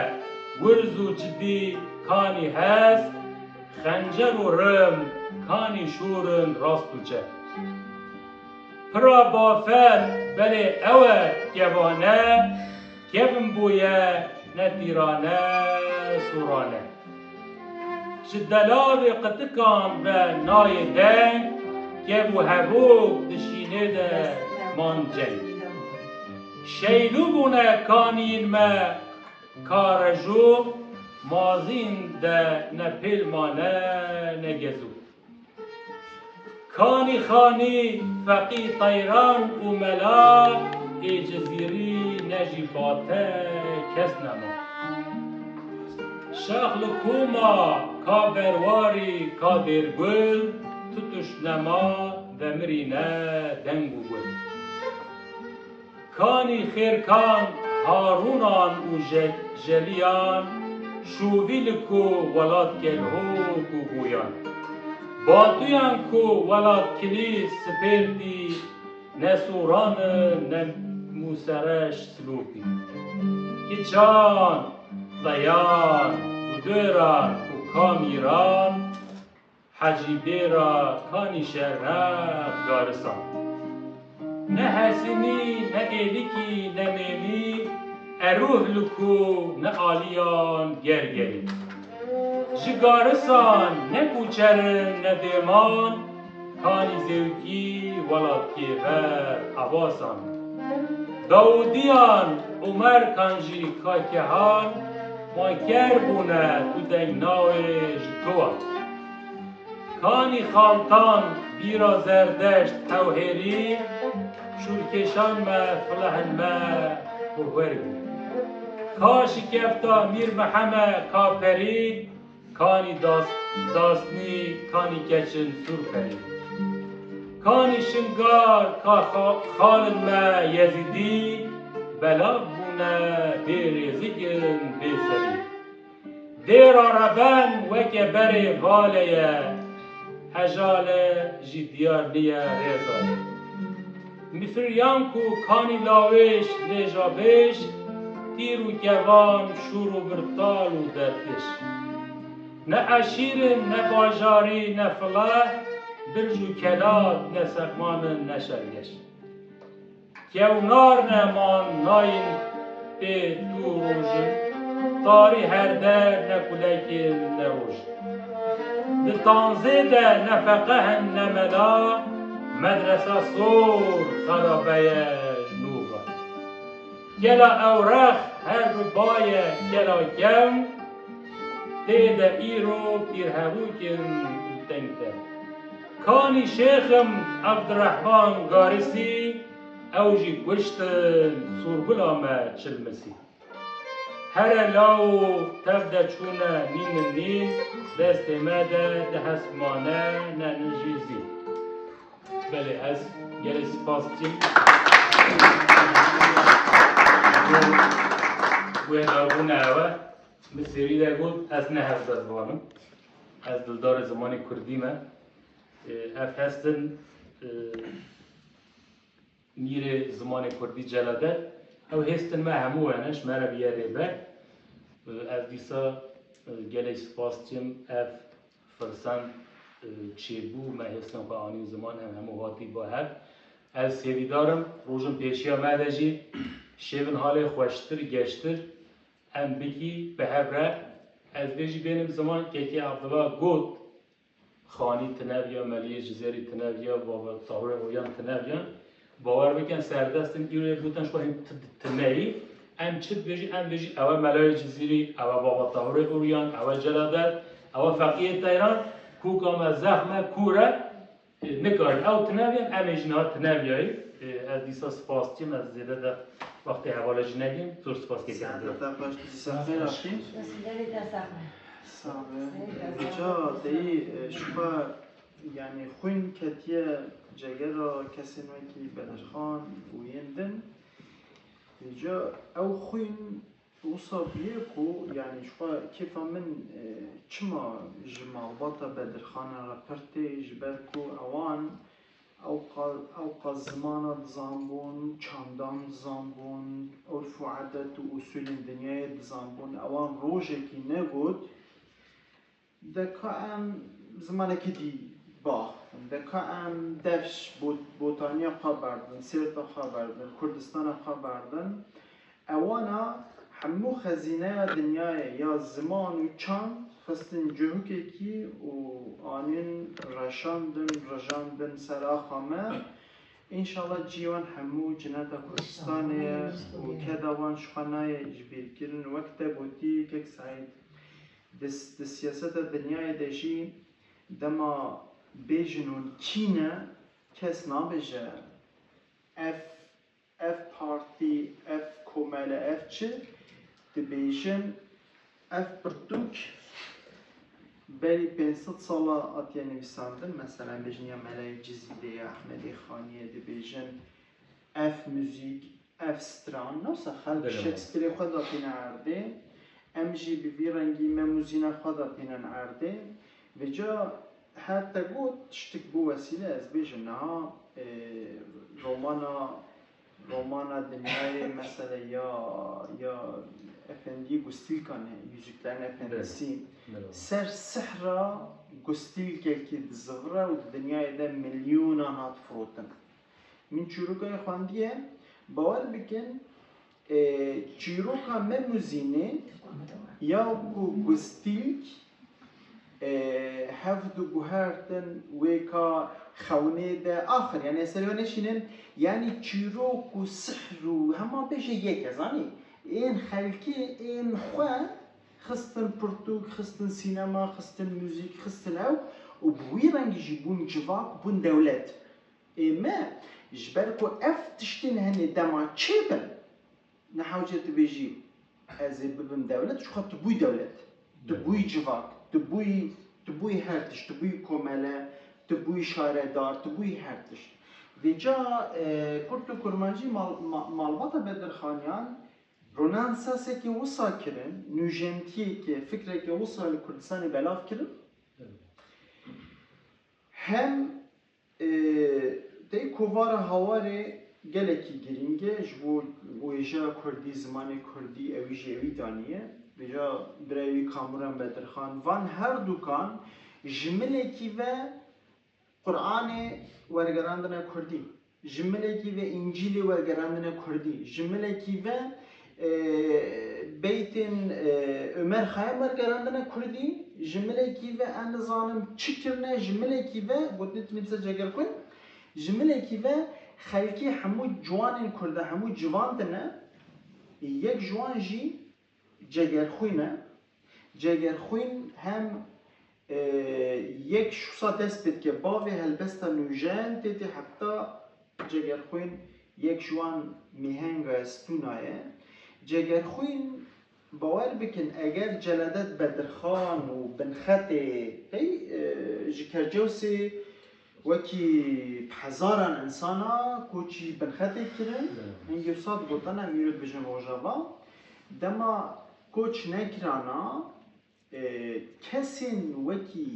gurz û cidî, kanî hest, xencer û rim, kanî şûr in rast û çep. Pira bafel belê ew e kevane, kevin bûye ne tîrane, sûrane. Ji delavê qitikan ve nayê deng, kev û hebûk di şînê de man ceng. Şeylû bûne kaniyên me karejû, mazîn de ne pêl mane ne gezû. Kanî xanî feqî teyran û mela ê Cizîrî ne jî bate kes nema. Şax li koma ka berwarî ka dêrgul tu tişt nema vemirîne deng û gul. Kanî xêrkan Harûnan û Je-, Jeliyan, şûvî li ku welat kelhok û goyan. Batuyan ku welat kilî sipêrdî, ne sûran in, ne mûsereş silûkî. Kiçan, deyan û dêran û kamîran, Hecî bêra kanî şernex garisan. Ne Hesînî, ne Êlikî, ne Mêmî, erûh li ku ne aliyan gergerî. Ji garisan ne kûçerin ne dêman, kanî zewkî welat kêver ebasan. Dawûdiyan, Umerkan jî kakehan, ma ker bûne tu deng nawê ji towan. Kanî xaltan bîra Zerdeşt hewhêrî, şûrkêşan me, filehên me hurwer bû. Ka şikefta Mîr Mihemed ka perî, kanî das-, dasnî, kanî keçin sûr perî. Kanî Şingal ka xa-, xalin me Yezîdî, belav bûne bê rêzigin bê serî. Dêra reben weke berê vale ye, hejale jî diyar niye rêza ye. Mifiryan ku kanî lawêş lêjabêj, tîr û kevan şûr û birtal û derdkêş. Ne eşîr in, ne bajarî, ne fileh, birc û kelat, ne seqman in, ne şergeş. Kewnar ne man nayên pê tu rojin, tarî her der ne kulekên ne rojin. Di tanzê de ne feqeh in ne mela, medresa sor xerabe ye ji nû ve. Kela ewrex her bi ba ye kela kevn, tê de îro pîrhevûk in û teng tevn. Kanî şêxim Evdirehman Garisî, ew jî kuştin Sûrgula me Çilmisî. Here law û tev de çûne nînin nîn, destê me de di hesp mane ne nijî zî. Belê, ez gelek spas dikim. Wê darbûne ew e. Min serî de got, ez ne hevdar bivanim. Ez dildarê zimanê kurdî me. Ev hestin, e, mîrê zimanê kurdî Celadet. Ew hêstin me hemû wene, ji me re biye rêber. Ez dîsa, e, gelek spas dikim ev firsend, e, çêbû, me hêstin xwe anîn ziman, em hemû hatî ba hev. Ez hêvîdar im, rojin pêşiya me de jî şêvin halê xweştir, geştir em bikî bi hev re. Ez vê jî bênim ziman, kekê Abdullah got, Xanî tineviya, Meliyê Cizêrî tineviya, Baba Tahûrê Uryan tineviya. Bawer bikin, serdest in, îro yek gotin, ji xwe hîn ti-, tineyî. Em çi dibêjî, em bêjî, ew e Melayê Cizîrî, ew e Baba Tahûrê Uryan, ew e Celadet, ew e Feqiyê Teyran, kûka me zexm e, kûr e, e, nikarin. Ew tineviyan, em ê jî niha tineviyayî. E, ez dîsa spas dikim, ez zêde de wextê hevalê jî negîm. Zor spas kekê. Serdar te xweş, tu dîsa xêr hatî. Destê te sax be. Sax be. Rica te yî, e, ji xwe, yanî xwîn ketiye cegera kesên wekî Bedirxan û yên din. Îca ew xwîn wisa bûye ku, yanî ji xwe kêfa min, e, çima ji malbata Bedirxana re pir tê, ji ber ku ewan ewqa-, ewqa zimana dizanbûn, çandan dizanbûn, urf û edet û usûlên dinyayê dizanbûn. Ewan rojekî negot, De ka em zimanekî dî biaxivin, De ka em Defş, Bot-, Botaniya xwe berdin, Sêrta xwe berdin, Kurdistana xwe berdin, ewana hemû xezîneya dinyayê ya ziman û çand xistin cihûkekî û anîn reşandin, rijandin ser axa me. Înşallah cî wan hemû cineta Kurdistanê ye û keda wan ji xwe nayê ji bîrkirin. Wek te gotî kek Seîd, di, di siyaseta dinyayê de jî dema bêjin hûn kî ne, kes nabêje ev, ev partî, ev komele, ev çi, dibêjin ev pirtûk berî pênc sed sala hatiye nivîsandin. Mesela bêjin ya Melayê Cizîrê, ya Ehmedê Xaniyê, dibêjin ev muzîk, ev stran, ne wisa xelk Şekspîrê xwe datîne erdê, em jî bi vî rengî me muzîna xwe datînin erdê. Vêca her te got tiştik bû wesîle, ez bêjim niha, e, romana, romana dinyayê, mesele ya, ya Efendî Gustîlkan e, Yüzüklerin Efendisi. Ser sihra Gustîlkekî dizivire û di dinyayê de milyonan hat firotin. Min çîroka wî xwendiye, bawer bikin, e, çîroka me muzînê ya ku Gustîlk, e, hev diguhertin wê ka xewnê de axir, yani ez serê we neşînim, yani çîrok û sihr û hema bêje yek e, zanî? Ên xelkê, ên xwe xistin pirtûk, xistin sînema, xistin muzîk, xistin ew û bi wî rengî jî bûn civak, bûn dewlet. Ê me, ji ber ku ev tiştên henê dema çêbin, niha tu dibêjî, ez ê bibim dewlet, ji xwe tu bûyî dewlet, tu bûyî civak, tu bûyî, tu bûyî her tişt, tu bûyî komele, tu bûyî şaredar, tu bûyî her tişt. Vêca, e, Kurd û Kurmancî mal-, ma-, malbata Bedirxaniyan Ronesansekê wisa kirin, nûjentiyekê, fikreke wisa li Kurdistanê belav kirin. Evet. Hem, e, tey kovara Hawarê gelekî girîng e, ji bo wêjeya kurdî, zimanê kurdî, ewî jî ewî daniye. Vêca birayê wî Kamuran Bedirxan, van her dukan ji milekî ve Quranê wergerandine kurdî, ji milekî ve Încîlê wergerandine kurdî, ji milekî ve, e, beytên, e, Omer Xeyam wergerandine kurdî, ji milekî ve ez nizanim çi kirine, ji milekî ve gotinê tu nivîse Cegerxwîn, ji milekî ve xelkê hemû ciwanên Kurda, hemû ciwan tine, yek ji wan jî Cegerxwîn e. Cegerxwîn hem, e, yek ji wisa dest pê dike. Bavê helbesta nûjen tê tê heta Cegerxwîn yek ji wan mîhenga ye, stûna ye. Cegerxwîn, bawer bikin, eger Celadet Bedirxan û Binxetê, hey, e, ji Kercewsê wekî bi hezaran insana koçî Binxetê kirin, hingê wisa digotin em îro dibêjin Rojava. Dema koç nekirana, e, kesên wekî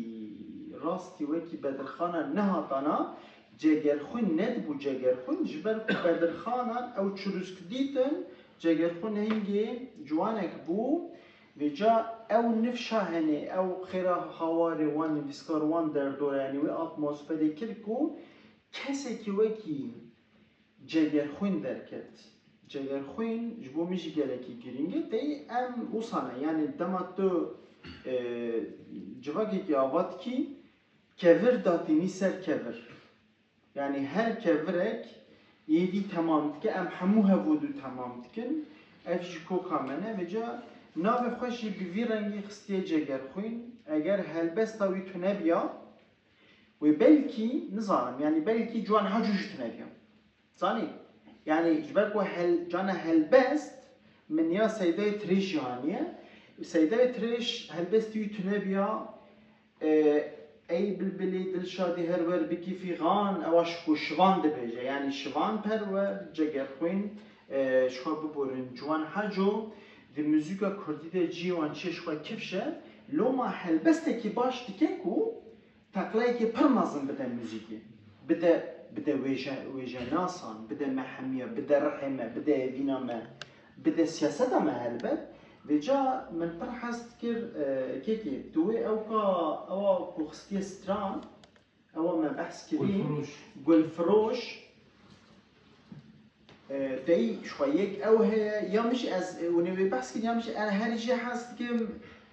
rastî, wekî Bedirxanan nehatana, Cegerxwîn nedibû Cegerxwîn, ji ber ku Bedirxanan ew çirûsk dîtin, Cegerxwîn hingê ciwanek bû. Vêca ew nifşa henê, ew xêra Hawarê, wan nivîskar, wan derdora, yanî wê atmosferê kir ku kesekî wekî Cegerxwîn derket. Cegerxwîn ji bo min jî gelekî girîng e. Tey em wisa ne, yanî dema tu, e, civakekî ava dikî, kevir datînî ser kevir. Yanî her kevirek êdî temam dike, em hemû hevûdû temam dikin. Ev jî koka me ne. Vêca navê xwe jî bi vî rengî xistiye Cegerxwîn. Eger helbesta wî tune biya, wê belkî, nizanim, yanî belkî Ciwan Haco jî tune biya. Zanî? Yanî ji ber ku hel-, cana helbest min ya Seydayê Tirêj jî haniye. Seydayê Tirêj helbestî wî tune biya, e, ey bilbilê Dilşadê her wer bikî fîxan, ewa ji ku şivan dibêje. Yanî şivan perwer, Cegerxwîn, e, ji xwe biborin. Ciwan Haco di muzîka kurdî de cihê wan çi ji xwe kifş e. Loma helbestekî baş dike ku teqleyekê pir mezin bide muzîkê. Bide, bide wêje-, wêjenasan, bide me hemiya, bide rihê me, bide evîna me, bide siyaseta me helbet. Vêca min pir hez dikir, e, kekê, tu wê ewka, ewa ku xistiye stran, Ewa me behs kirî. Gulfiroş. Gulfiroş. E, dey ji xwe yek ew heye, ya min jî ez, e, hûnê wê behs kirin, ya min jî, e, her jî hez dikim,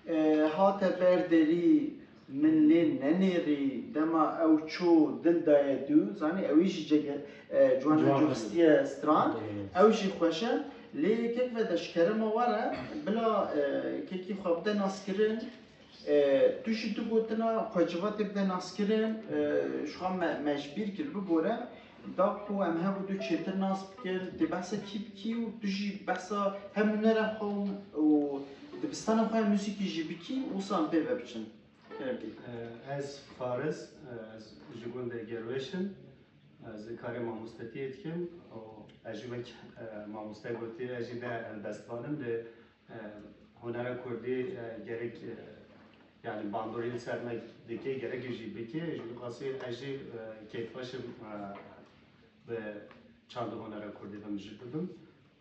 e, hate ber derî, min lê nenêrî, dema ew çû dil daye dû, zanî, ew ê jî cege, e, ciwana Ciwan. Cistiye stran, Evet. Ew jî xweş e. Lê kek Vedat, ji kerema we re, bila, e, kekî xwe bide naskirin, E, tu jî du gotina xwe civatê bide naskirin, e, ji xwe me, me ji bîr kir, bibore, da ku em hev û du çêtir nas bikin, tê behsa kî bikî û tu jî behsa hem hunera xwe û, û dibistana xwe ya muzîkî jî bikî, wisa em pê ve biçin. Kerem kî. E, ez Faris, e, ez ji gundê Gerweş im. Ez karê mamostetiyê dikim û ez jî wek, e, mamoste gotiye, ez jî ne helbestvan im, lê E, hunera kurdî, e, gerek, e, yani bandorî li ser me dike, gerek jî bike. Ji wî qasî ez jî, e, kêfxweş im, e, bi çand û hunera kurdî ve mijûl bibim.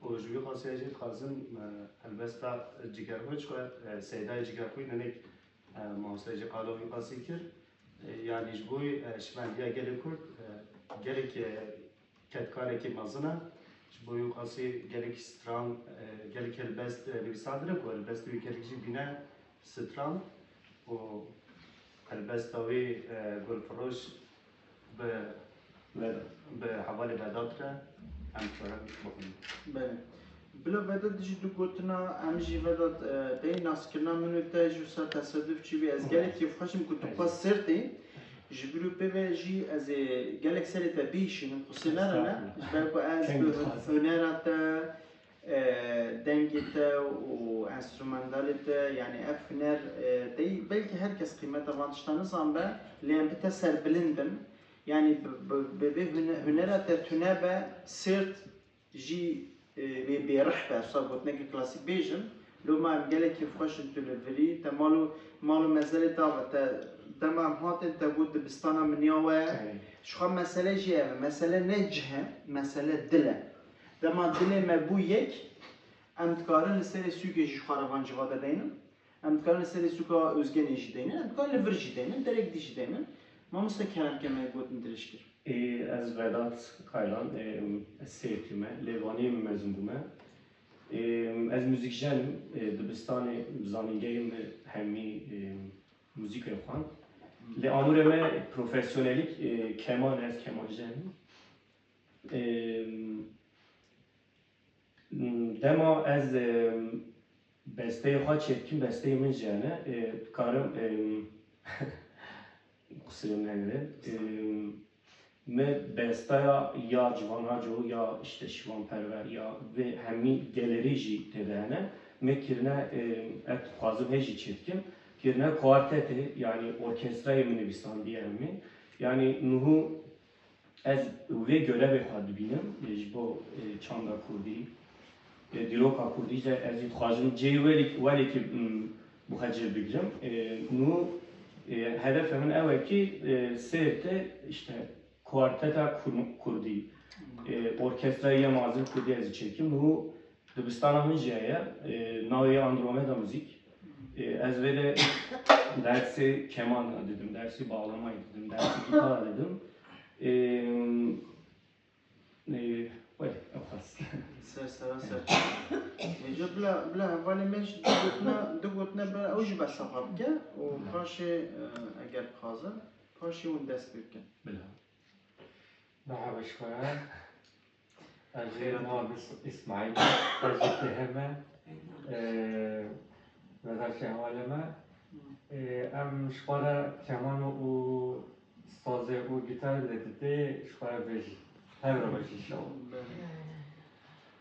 Û ji wî qasî ez jî dixwazim, e, helbesta Cigerxwî xwe, e, Seydayê Cigerxwî nenek, e, mamoste jî qala wî qasî kir. E, yani ji bo, e, şivendiya gelê kurd, e, gerek, e, kedkarekî mezin e. Ji bo wî qasî gelek stran, e, gelek helbest, e, nivîsandine ku helbestê wî gelek jî bîne stran û helbesta wî, e, Gulfiroş bi, Vedat. Bi hevalê Vedat re em dikarin bixwînin. Belê. Bila Vedat jî du gotina, em jî Vedat, e, pey naskirina min û te ji wisa tesaduf çi bî. Ez gelek kêfxweş im ku tu xwe Sêrtê. Ji vir û pê ve jî ez ê gelek serê te bihişînim, qusê nere me. Estağfurullah. Ji ber ku ez Keng bi dixwazim. Hunera te, e, dengê te û enstrûmentalê te, yani ev huner, e, te yî belkî her kes qîmeta van tişta nizanibe, lê em bi te serbilind in. Yani bi, bi, bi vê hune-, hunera te tune be, Sêrt jî, e, wê bêrih be, wisa gotineke klasîk bêjin. Loma em gelekî xweş in tu li virî, te mal û, mal û mezelê te ava, te dema em hatin te got dibistana min ya we. Evet. Ji xwe mesele jî ev e, mesele ne cih e, mesele dil e. Dema dilê me bû yek, em dikarin li serê sûkê jî ji xwe re van civata deynin. Em dikarin li serê sûka Ozgenê jî deynin, em dikarin li vir jî deynin, derek dî jî deynin. Mamoste kerem ke me gotin dirêj kir. Ê, ez Vedat Kaylan, ê, ez Sêrtî me, lê Vaniyê min mezin bûme. Ê, ez muzîkjen im, ê, dibistanê zanîngehê min hemî, ê, muzîkê xwend. Lê amûrê me profesyonelîk, ê, keman e, ez kemanjen im. Ê, Dema ez, em, besteyê xwe çêdikim, besteyê min jî hene, e, dikarim, em, qusirê min hene. Em, me bestaya ya Civan Haco, ya işte Şivan Perwer, ya vê hemî gelerî jî tê de hene. Me kirine, em, ez dixwazim hê jî çêdikim. Kirine kuartetê, yani orkestrayê min nivîsandiye hemî. Yani nuhu Ez wê görevê xwe dibînim, e, ji bo, e, çanda kurdî, e, dîroka kurdî de ez jî dixwazim cihê welek-, welekî, m, bi xwe cih bigirim. E, nû, e, hedefê min ew e kî, e, Sêrtê, işte, kuarteta kur-, kurdî, e, orkestraya mezin kurdî ez ê çêkim. Nû Dibistana min jî heye, e, navê wê Andromeda Muzîk. E, ez vê de dersê keman didim, dersê bağlamayê didim, dersê gîtara didim. E, e, wele, ew qas. Ser sera ser. Êca bila, bila hevalê me jî du gotina, du gotina bila ew jî behsa xwe bike û paşê, e, eger bixwazin, paşê hûn dest pê bikin. Bila. Merhaba ji xwe re. Ez jî Xêr Muhammed Îsmaîl, ez jî T H M, e, Vedat jî hevalê me. E, em ji xwe re keman û sazê û gîtar lê didê ji xwe re bêjin. Her roj inşallah.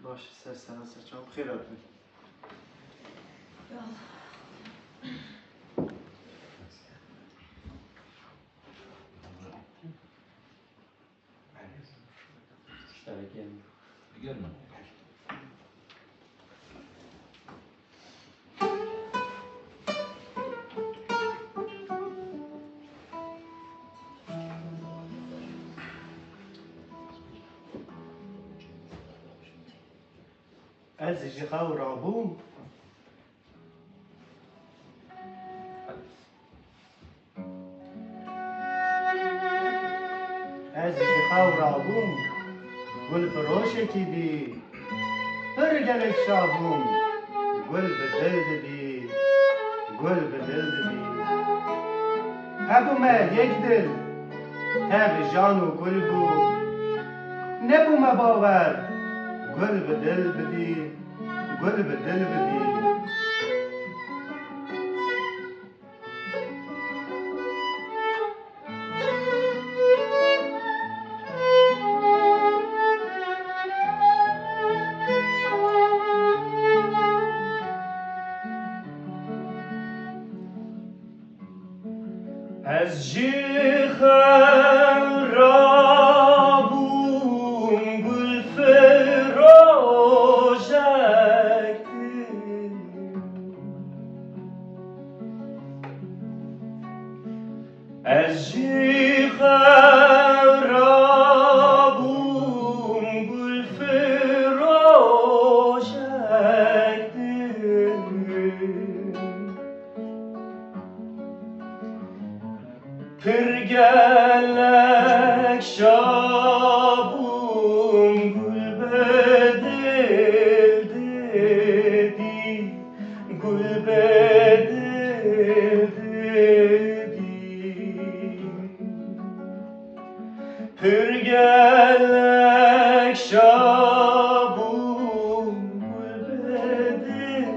Baş, ser sera ser çav. Bi xêr hatin. Ez ji xew rabûm. Bûm, gul firoşekî dî, pir gelek şa bûm, gul bi dil didî, gul bi dil didî. Hebûme yek dil, tev jan û gul bû, nebûme bawer, gul bi dil bidî, gul bi dil bidî. Ez jî xew rabûm gul firojek din. Ez jî xew rabûm gul firojek din. Pir gelek şa bûm gul bi dil didî, gul bi dil didî. Pir gelek şa bûm gul bi dil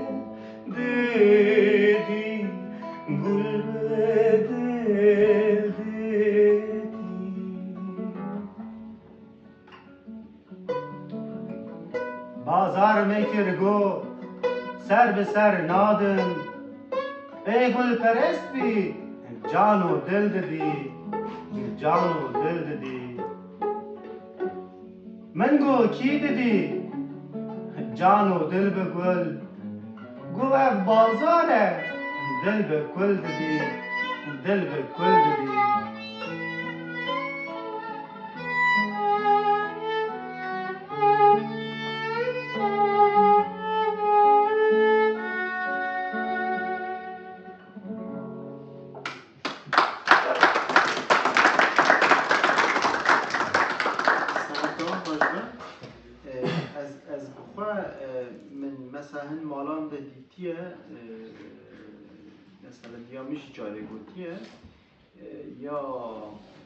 didî, gul bi dil didî. Bazar me kir got, ser bi ser nadin. Ê gulperest bî, can û dil didî, can û dil didî. Min got, kî didî? Can û dil bi gul. Got, ev bazar e, dil bi kul didî, dil bi kul didî. Sanata xweş be. E, ez, ez bi xwe, e, min mesela hin malan de dîtiye, e, mesela ya min jî carê gotiye, e, ya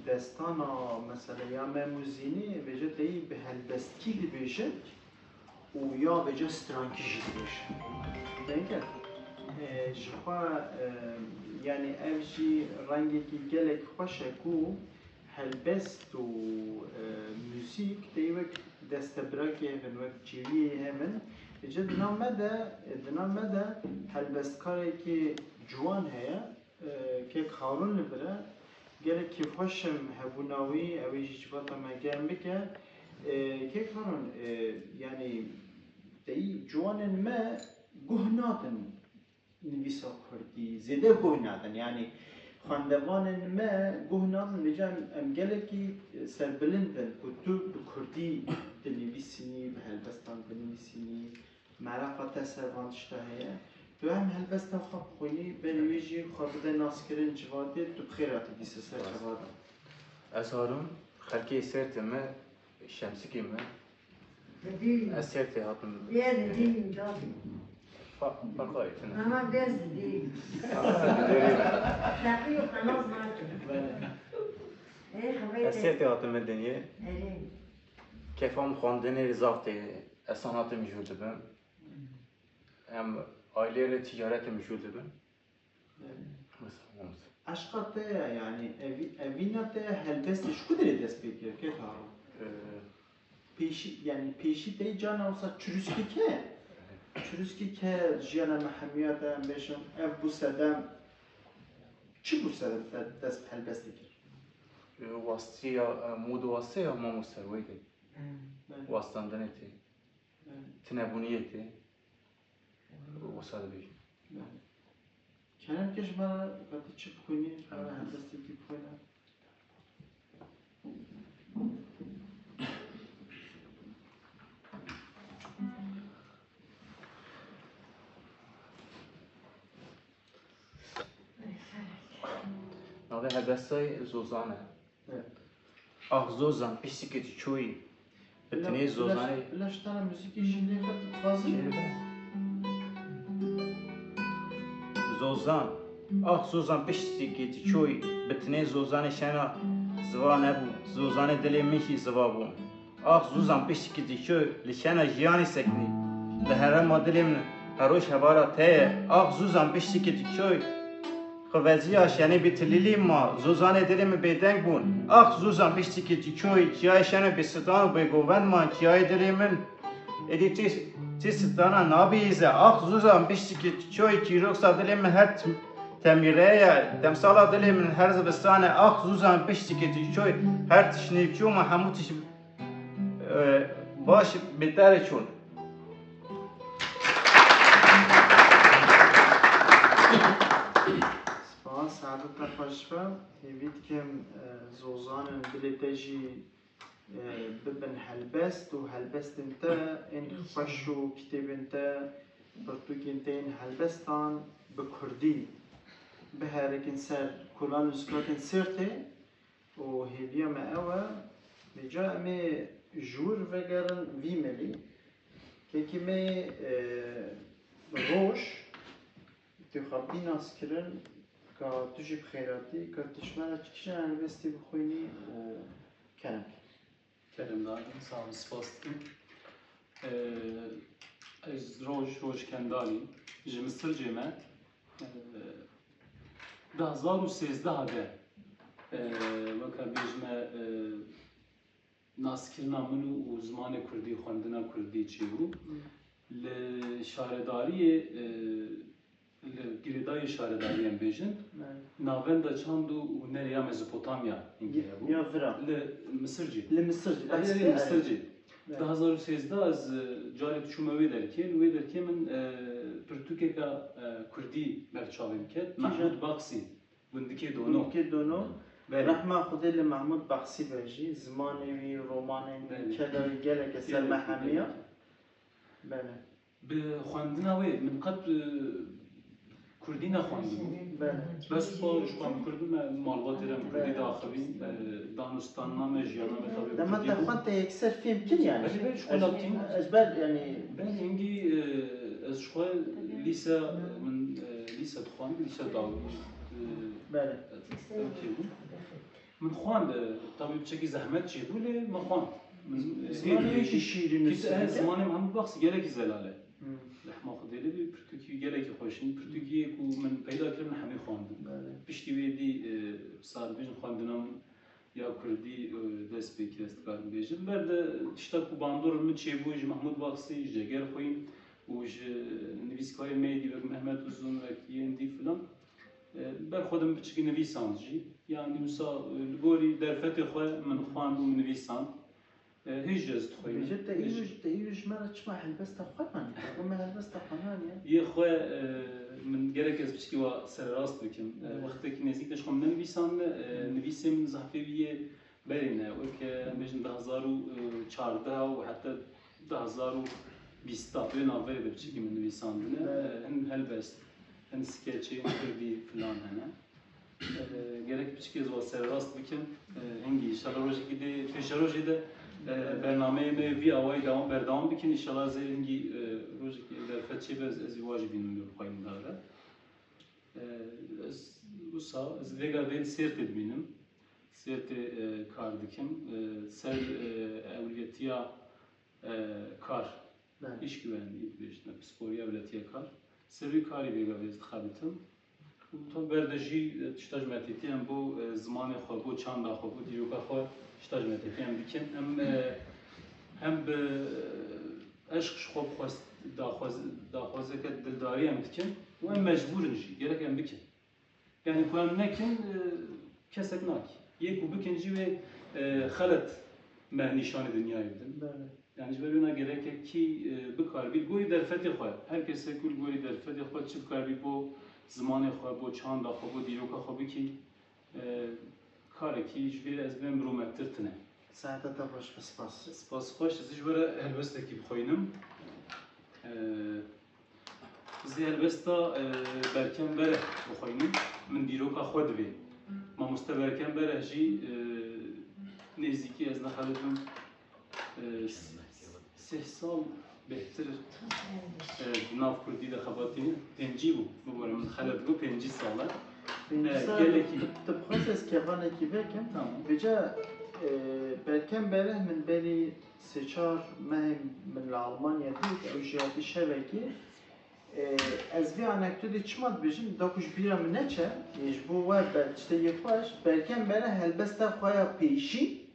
destana mesela ya Mem û Zînî vêce teyî bi helbestkî dibêjin û ya vêce strankî jî dibêjin. Dengê, e, ji xwe, e, yanî ev jî rengekî gelek xweş e ku helbest û, e, muzîk tey wek destebirakê hev in, wek çêwiyê hev in. Vêce di nav me de, di nav me de helbestkarekî ciwan heye, e, kek Harûn li vir e. Gelek kêfxweş im hebûna wî, ew ê jî civata me germ bike. E, kek Harûn, e, yanî tey ciwanên me guh nadin nivîsa kurdî, zêde guh nadin. Yanî xwendevanên me guh nadin, vêca em, em gelekî serbilind in ku tu bi kurdî dinivîsînî, bi helbestan dinivîsînî, meraqa te ser van tişta heye. Tu hem helbesta xwe bixwînî, berî wê jî xwe bide naskirin civatê, tu bi xêr hatî dîsa ser civata. Ez Harûn, xelkê Sêrtê me, Şemsikê me. Didî. Ez Sêrtê hatim. Yê didî inca dî. Fa-, farqa tune. Ama bez didî. Şaqî û xelas nakin. Ê, xebayê Ez te- Sêrtê hatime dinyê. Erê. Kêfa min xwendinê zaf tê. Ez sanatê mijûl dibim. Em aileyê re ticaretê mijûl dibim. Belê. Mesela, Eşqa te ye, yanî evî-, evîna te ye, helbestê ji ku derê dest pê kir, kek Harûn? Ee, Pêşî, yanî pêşî te yî carna wisa çirûskî ke? Çirûskî ke jiyana me hemiya te, em bêjin, ev bû sedem, çi bû sedem te dest bi helbestê kir? Ee, wastiya, e, mûd û wastê ya mamoste wê de. Belê. Wastandinê tê. Belê. Tinebûniyê tê. Wisa dibêjin. Belê. Kerem ke ji me re, ka tu çi bixwînî, ji me re helbestekî bixwîne. Navê helbestê Zozan e. Evet. Ax zozan piştî ke tu çoyî, bi tinê zozanê. Bila ji te re muzîkê jî lê xwe dixwazin. Zozan. Ax zozan piştî ke tu çoyî, bi tinê zozanê şena ziva nebû. Zozanê dilê min jî ziva bû. Ax zozan piştî ke tu çoyî, li şena jiyanê sekinî. Li herema dilê min her roj hebara te ye. Ax zozan piştî ke tu çoyî, xiveziya şenê bi tilîlî ma, zozanê dilê min bêdeng bûn. Ax zozan piştî ke tu çoyî, çiyayê şenê bê sitan û bêgovend man, çiyayê dilê min. Êdî çi, çi sitana nabîze. Ax zozan piştî ke tu çoyî, çîroksa dilê min her tim-, temîreye. Demsala dilê min her zivistane. Ax zozan piştî ke tu çoyî, her tişt nêvçû ma, hemû tişt, e, baş bêtere çûn. Spas, saetet te xweş be. Hêvî dikim, e, zozanên dilê te jî, e, bibin helbest û helbestên te ên xweş û kitêbên te, pirtûkên te yên helbestan bi kurdî biherikin ser kolan û stokên Sêrtê. Û hêviya me ew e, vêca em ê ji wir vegerin vî milî. Kekî me, e, roj, tu xwe bî naskirin, ka tu jî bi xêratî, ka tu ji me re çi kişa helbestî bixwînî û kerem. Kerem dadin, sağ olun, spas dikim. Ee, ez Roj, Roj Kendalî, ji Misircê me. Ee, du hazar û sêzdeh de, ee, weke bêjme, ee, naskirina min û, û zimanê kurdî, xwendina kurdî çêbû. Li şaredariyê, e, li girêdayî şaredariyê em bêjin, Evet. Navenda Çand û Hunerê ya Mezopotamya hingî hebû. Ya vira. Li Misircî. Li Misircî, Erê, Erê, Misircî. Evet. Du hazar û sêzdeh ez, e, carek çûme wê derkê. Li wê derkê min, e, pirtûkeka, e, kurdî ber çavê min ket. Kîjan? Mehmûd Baksî, Gundikê Dono. Gundikê Dono. Belê. Rehma Xwedê li Mehmûd Baksî be jî. Zimanê wî, romanên wî, Belê. Keda wî gelek ser Gelek, me hemiya. Gelek. Belê. Bi xwendina wê min qet, e, kurdî nexwendibû. Belê. Bes xwe ji xwe em kurd me malbatê re em kurdî Belê. daxivîn, e, danûstanina me, jiyana me tabi Dema kurdî te bû. xwend te yekser fêm kir yani. Belê, belê, ji xwe Ez, latîn. ez ber yani. Belê, hingî, e, ez ji xwe lîse, min, e, lîse dixwend, lîse dawî, e, Belê. ew tê bû. Min xwend, e, tabî piçekî zehmet çêbû, lê min xwend. Min, e, Zimanê hê-, wê jî hê-, şîrîn û kî-, sivik e. Zimanê min hemû baxsî gelekî zelal e. Hmm. Rehma Xwedê lê bê, pirtûkî gelekî xweş in. Pirtûkiyê ku min peyda kir, min hemî xwendin. Belê. Piştî wê dî, e, sar bêjin xwendina min ya kurdî, e, dest pê kir, ez dikarim bêjim. Ber de tişta ku bandor min çêbû ji Mehmûd Baxsî, ji Cegerxwîn û ji nivîskarên me yê dî wek Mehmet Uzun, wek yên dî filan. E, ber xwe de min piçikî nivîsand jî. Yanî wisa, e, li gorî derfetê xwe min xwend û min nivîsand. E, hêj ez dixwînim. Bêje te Hêj. îro, te îro ji me re çima helbesta xwe naniye? Te xwe me helbesta xwe naniye? Yê xwe, e, min gerek ez piçikî wa sererast bikim. E, Evet. wextekî nêzîk de ji xwe min nenivîsandine, e, Hmm. nivîsê min zehfê wî yê berê ne. Weke em bêjin du hazar û çardeh û heta du hazar û bîst wê navberê de piçikî min nivîsandine. Evet. E, hin helbest, hin skeçê, hin kurdî filan hene. E, gerek piçikê ez wa sererast bikim. E, hingî, înşallah rojekî dê, pêşerojê de, e, bernameyê me vî awayî dewam, berdewam bikin. Înşallah ez ê hingî, e, rojekî derfet çêbe ez, ez ê wa jî bînim li xweyndar de. E, ez wisa, ez vêga vê li Sêrtê dibînim. Sêrtê, e, kar dikim. E, ser, e, ewliyetiya, e, kar. Belê. Îşgüvenliği dibêjin, pisporiya ewletiya kar. Ser vî karî vêga vê ez dixebitim. Û tabi ber de jî, e, tişta ji me têtî em bo, e, zimanê xwe, bo çanda xwe, bo dîroka xwe tişta ji me têtî em dikin. Em, e, hem bi, e, eşq ji xwe bi xwest daxwaz-, daxwazeke dildarî em dikin û em mecbûr in jî, gerek em bikin. Yani ku em nekin, e, kesek nakî. Yê ku bikin jî wê, e, xelet me nîşanê dinyayê bidin. Belê. Yani ji ber wina gereke kî, e, bikaribî li gorî derfetê xwe. Her kesek ku li gorî derfetê xwe çi bikaribî bo zimanê xwe, bo çanda xwe, bo dîroka xwe bikî, e, karekî ji vê ez bê mirûmettir tine. Saeta te xweş be, spas. Spas xweş, ez ji we re helbestekî bixwînim. E, Ez ê helbesta, e, Berkem Bereh bixwînim. Min dîroka xwe divê. Mamoste Berkem Bereh jî, e, Nêzîkî ez nexelibim, e, sih sal bêhtir, e, di nav kurdî de xebatî pêncî bû. Bibore min xelebibû pêncî sal e. Pêncî E, sal gelekî. Tu bixwazî ez kevanekî vekim. Tamam. Vêca, e, Berkem Bereh min berî sê çar mehê min li Almanya dît, ew jî hatî şevekî. E, ez vê anekdotê çima dibêjim, da ku ji bîra min neçe, e, ji bo we be tiştekî xweş, Berkem Bereh helbesta xwe ya pêşî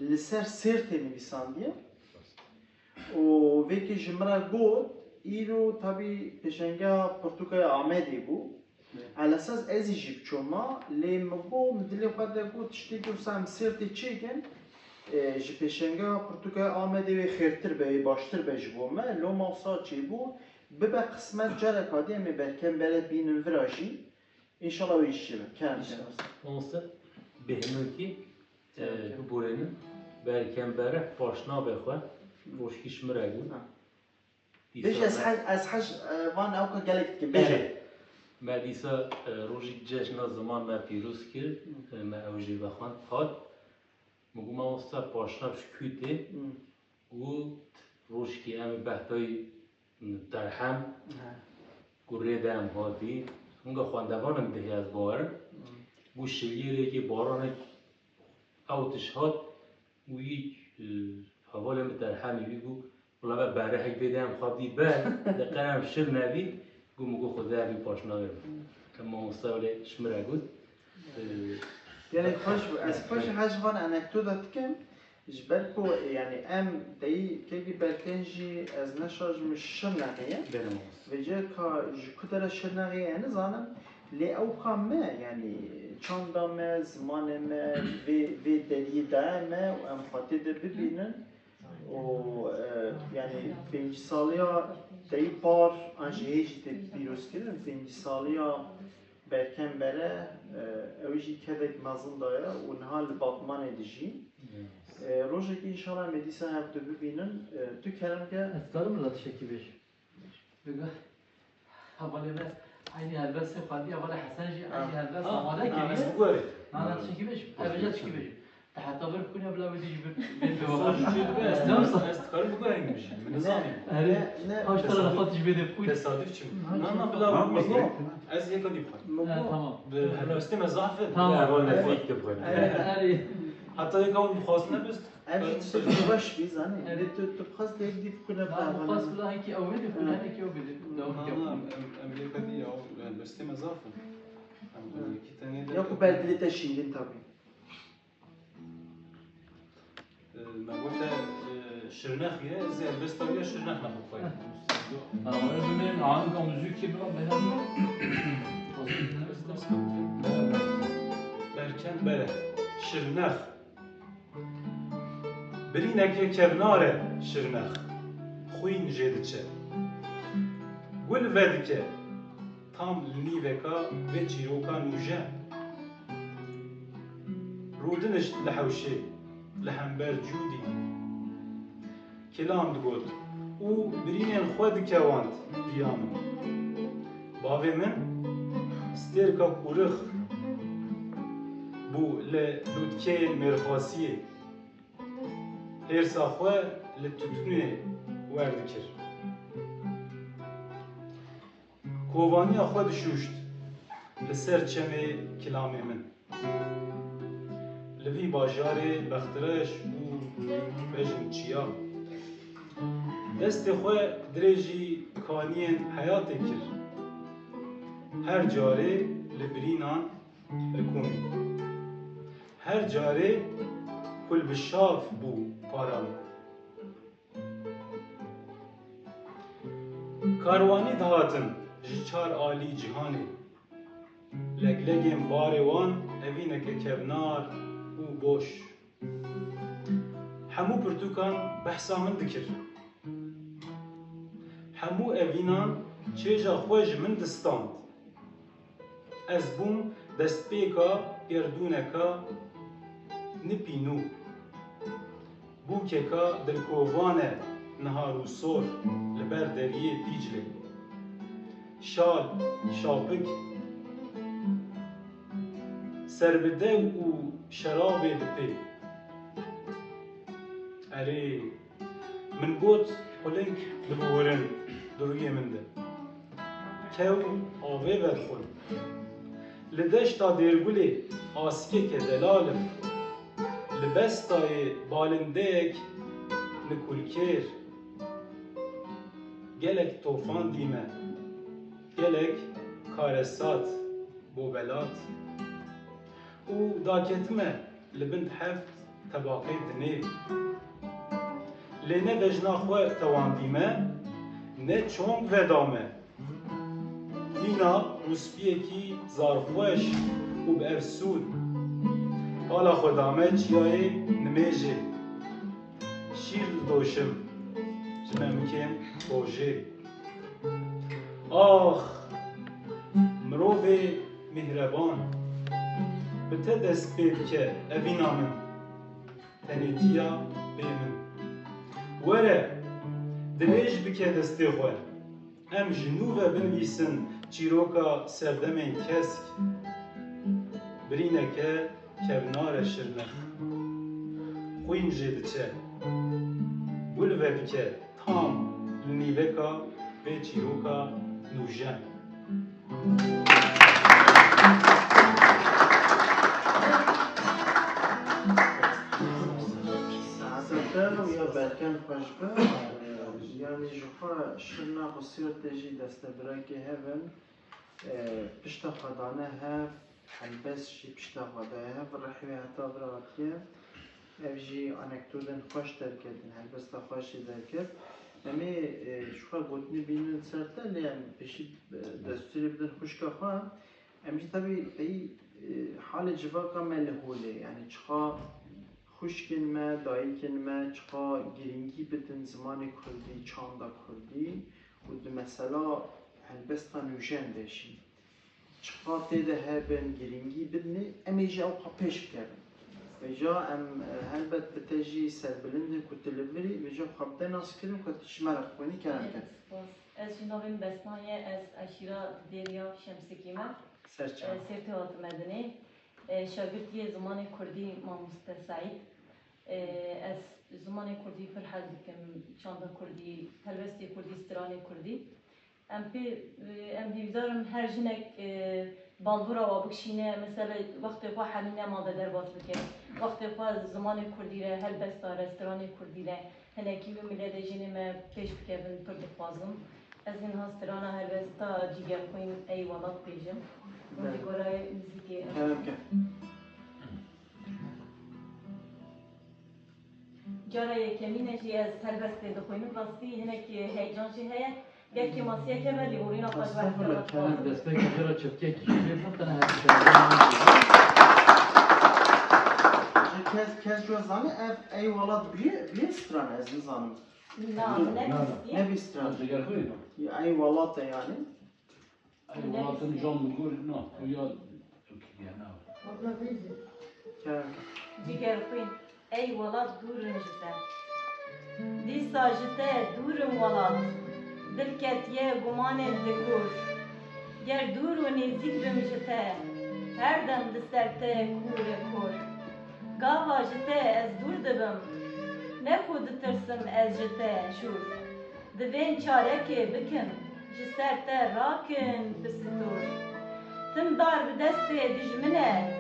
li ser Sêrtê nivîsandiye. Û vêkê ji min re got, îro tabî pêşengeha pirtûka ya Amedê bû. Elesas ez jî biçûma, lê min got, min dilê xwe de got, tiştekî wisa em Sêrtê çêkin, e, ji pêşengeha pirtûka ya Amedê wê xêrtir be, wê baştir be ji bo me. Loma wisa çêbû, bibe qismet careka dî em ê Berkem Bereh bînin vira jî. Înşallah wê jî çêbe. Kerem, kerem. Mamoste, bêhnokî, e, Kerem, kerem. Biborînin. Berkem Bereh paşnavê xwe, rojkî ji min re bû. Ha. Dîsa Bêje, ez me hej, ez hej, e, van ewka gelek dikim. Bêje. Evet. Me dîsa, e, rojî cejna ziman me pîroz kir, Hı. e, me ew jê vexwend hat. Min got, mamoste, paşnav ji kû tê? Hı. Got, rojkî em ê behtayî derhem, He. ku rê de em hatî. Hinga xwendevan in dihê ez bawerim. Hı. Got, şiliyê rêkê baranek ew tiş hat, û yî, e, hevalê min derhemî wî got, wila ve berehek bê de em xwe bî ber, li qerem şil nebî, got, min got, Xwedê evî paşnavê min. Em mamoste wê ji min re got. E, Gelek xweş bû. Ez xweş her ji van anekdota dikim. Ji ber ku, yani, em teyî kekî Berken jî ez neşaş min Şirnexê ye. Belê mamoste. Vêca ka ji ku dere Şirnexê ye nizanim. Lê ewka me, yani, çanda me, zimanê me, vê, vê deriyê daye me û em xwe tê de bibînin. Û, e, yani, pêncî saliya teyî par, an jî hê jî tê pîrozkirin, pêncî saliya Berkem Bere, e, ew jî kedek mezin daye û niha li Batmanê dijî. E, rojekî înşallah em ê dîsa hev du bibînin. E, tu kerem ke. Ez karim bila tiştekî bêjim? Bêga, hevalê me eynî helbestê xwendî, hevalê Hesen jî eynî helbest amade kiriye. Ez biguherî. Na, na, tiştekî bêjim. Ev jî tiştekî bêjim. Te heta vir bikune bila wê dî jî bir, bir, bir Tesadüf çê dibe, ez, ez dikarim biguherînim jî. Min nizanî. Erê, ne, ne. Haş tara xwe tij bê de bikun. Tesadüf çi? Na, na, bila Ha, bikun. Ez yeka dî bixwim. Ha, tamam. Bi helbestê me zaf e. Tamam. Erê, erê. Heta yeka hûn dixwazin nebist. Ev jî tiştekî baş bî, zanî. Erê. Lê tu, tu bixwest yek dî bikune bi hevalê me. Na, bixwest bila hekî ew bê de bikun, hekî ew bê de. Dewam bike. Na, na, em, em yeka dî ya, helbestê me zaf in. Em, em yekî tenê de. Ya ku ber dilê te şîrîn tabî. E, me gote, e, Şirnex ye, ez ê helbesta wî ya Şirnex me bixweynim. Tamam, öyle bir anı müzik gibi lan, ben Berken bere, Şirnex. Birîneke kevnar e Şirnex, xwîn jê diçe. Gul vedike, tam li nîveka vê çîroka nûjen. Rûdinişt li hewşê, li hember cûdî. Kilam digot û birînên xwe dikewand piya min. Bavê min stêrka kûrix bû li lûtkeyên mêrxasiyê. Hêrsa xwe li tutûnê werdikir. Kovaniya xwe dişûşt li ser çemê kilamê min. Li vî bajarê bextreş û bejn çiya. Destê xwe dirêjî kaniyên heyatê kir. Her carê li birînan li komî. Her carê kul bi şav bû para min. Karwanî dihatin ji çar alî cîhanê. Leglegên barê wan evîneke kevnar û boş. Hemû pirtûkan behsa min dikir. Hemû evînan çêja xwe ji min distand. Ez bûm destpêka gerdûneka nipînû. Bûkeka dilkovan e niha rûsor li ber deriyê Dîclê. Şal, şapik, ser bi dew û şerabê bi pê. Erê, min got, quling dibihurin di rûyê min de. Kew avê vedixwin. Li deşta Dêrgulê askeke delal im. Li bestayê balindeyek nikulkêr. Gelek tofan dîme. Gelek karesat, bobelat. Û daketime li bin heft tebaqê dinê. Lê ne bejna xwe tewandîme, ne çong vedame. Mîna rûspiyekî zarxweş û bi efsûn. Pala xwe dame çiyayê nimêjê. Şîr didoşim ji memikên rojê. Ax, mirovê mîhreban, bi te dest pê bike evîna min, tenêtiya bê min. Were, dirêj bike destê xwe, em ji nû ve binivîsin çîroka serdemên kesk. Birîneke kevnar e şirnex. Xwîn jê diçe. Gul vedike tam li nîveka vê çîroka nûjen. Saete te û ya berken xweş be. Yanî ji xwe şirnex û sîrtê jî destebirekê hev in. E, pişta xwe dane hev, helbest jî pişta xwe daye hev, rihê wê heta vir hatiye. Ev jî anekdotên xweş derketin, helbesta xweş jî derket. Em ê, e, ji xwe gotinê bînin ser te, lê em pêşî, e, destûrê bidin xwişka xwe. Em jî tevî pey, e, halê civaka me li holê, yanî çiqa xwişkên me, dayikên me, çiqa girîngî bidin zimanê kurdî, çanda kurdî û di mesela helbesta nûjen de jî. Çiqa tê de hebin, girîngî bidinê, em ê jî ew xwe pêş bikevin. Vêca em, e, helbet bi te jî serbilind in ku tu li vir î, vêca xwe bi te nas kirin ku tu ji me re bixwînî, kerem ke. Spas. Ez jî navê min Besna ye, ez eşîra Dêriya Şemsikî me. Ser çav. E, Sêrtê hatime dinê. E, şagirtiyê zimanê kurdî mamoste Seîd. E, ez zimanê kurdî pir hez dikim, çanda kurdî, helbestê kurdî, stranê kurdî. Em pê, em hêvîdar in her jinek, e, bandora wa bikişîne. Mesela wextê xwe henî nemande derbas bike. Wextê xwe zimanê kurdî re, helbesta re, stranê kurdî re, hinekî wî miletê jinê me pêş bikevin, pir dixwazim. Ez ê niha strana helbesta Cîgerxwîn Ey Welat bêjim. Hûn jî gorayê muzîkê. Kerem ke. Cara yekemîn e jî ez helbestê dixwînim. Rastî hinek heyecan jî heye. Ger kêmasiyek hebe, lêborîna xwe ji we Estağfurullah, hevdema Kerem, dixwazim. Destpêkê jê re çiftiyekî jî lê bixin, te ne hevdema Kes, kes ji we zanî ev Ey Welat bî, bî stran ez nizanim. Na, na, na. Nebîstiye. Nebî stran. Cigerxwîn. Ya Ey Welat e yanî. Ey Welat in can bi gor, na, xuya kiriye, na. Kerem. Cigerxwîn, ey welat dûr in ji te. Dîsa ji te dûr im welat, dil ketiye gumanên li gor. Ger dûr û nêzîk bim ji te, her dem li ser te kûr e kor. Gava ji te ez dûr dibim, ne ku ditirsim ez ji te şûr. Divên çarekê bikin, ji ser te rakin bi stûr. Tim dar bi destê dijmin e,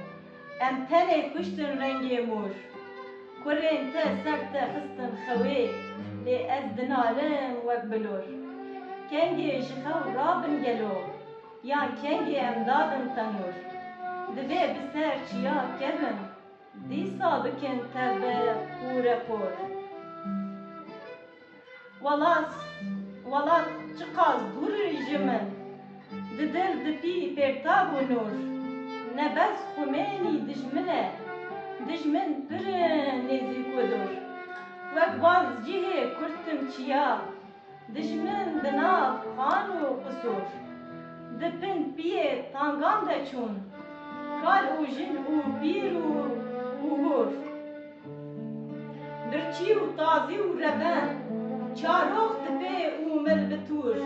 em tenê kuştin rengê mûr. Kurên te ser te xistin xewê, lê ez dinalim wek bilûr. Kengê ji xew rabin gelo, yan kengê em dadin tenûr. Divê bi ser çiya kevin, dîsa bikin te bi qûre qor. Welat, welat çiqas dûr ji min, di dil di pî pêrtab û nûr. Ne bes xumênî dijmin e, dijmin pir in nêzîk û dûr. Wek baz cihê kurt im çiya, dijmin di nav xan û qisûr. Di bin piyê tangan de çûn, kal û jin û pîr û, û hûr. Birçî û tazî û reben, çarox dipê û mil bi tûr.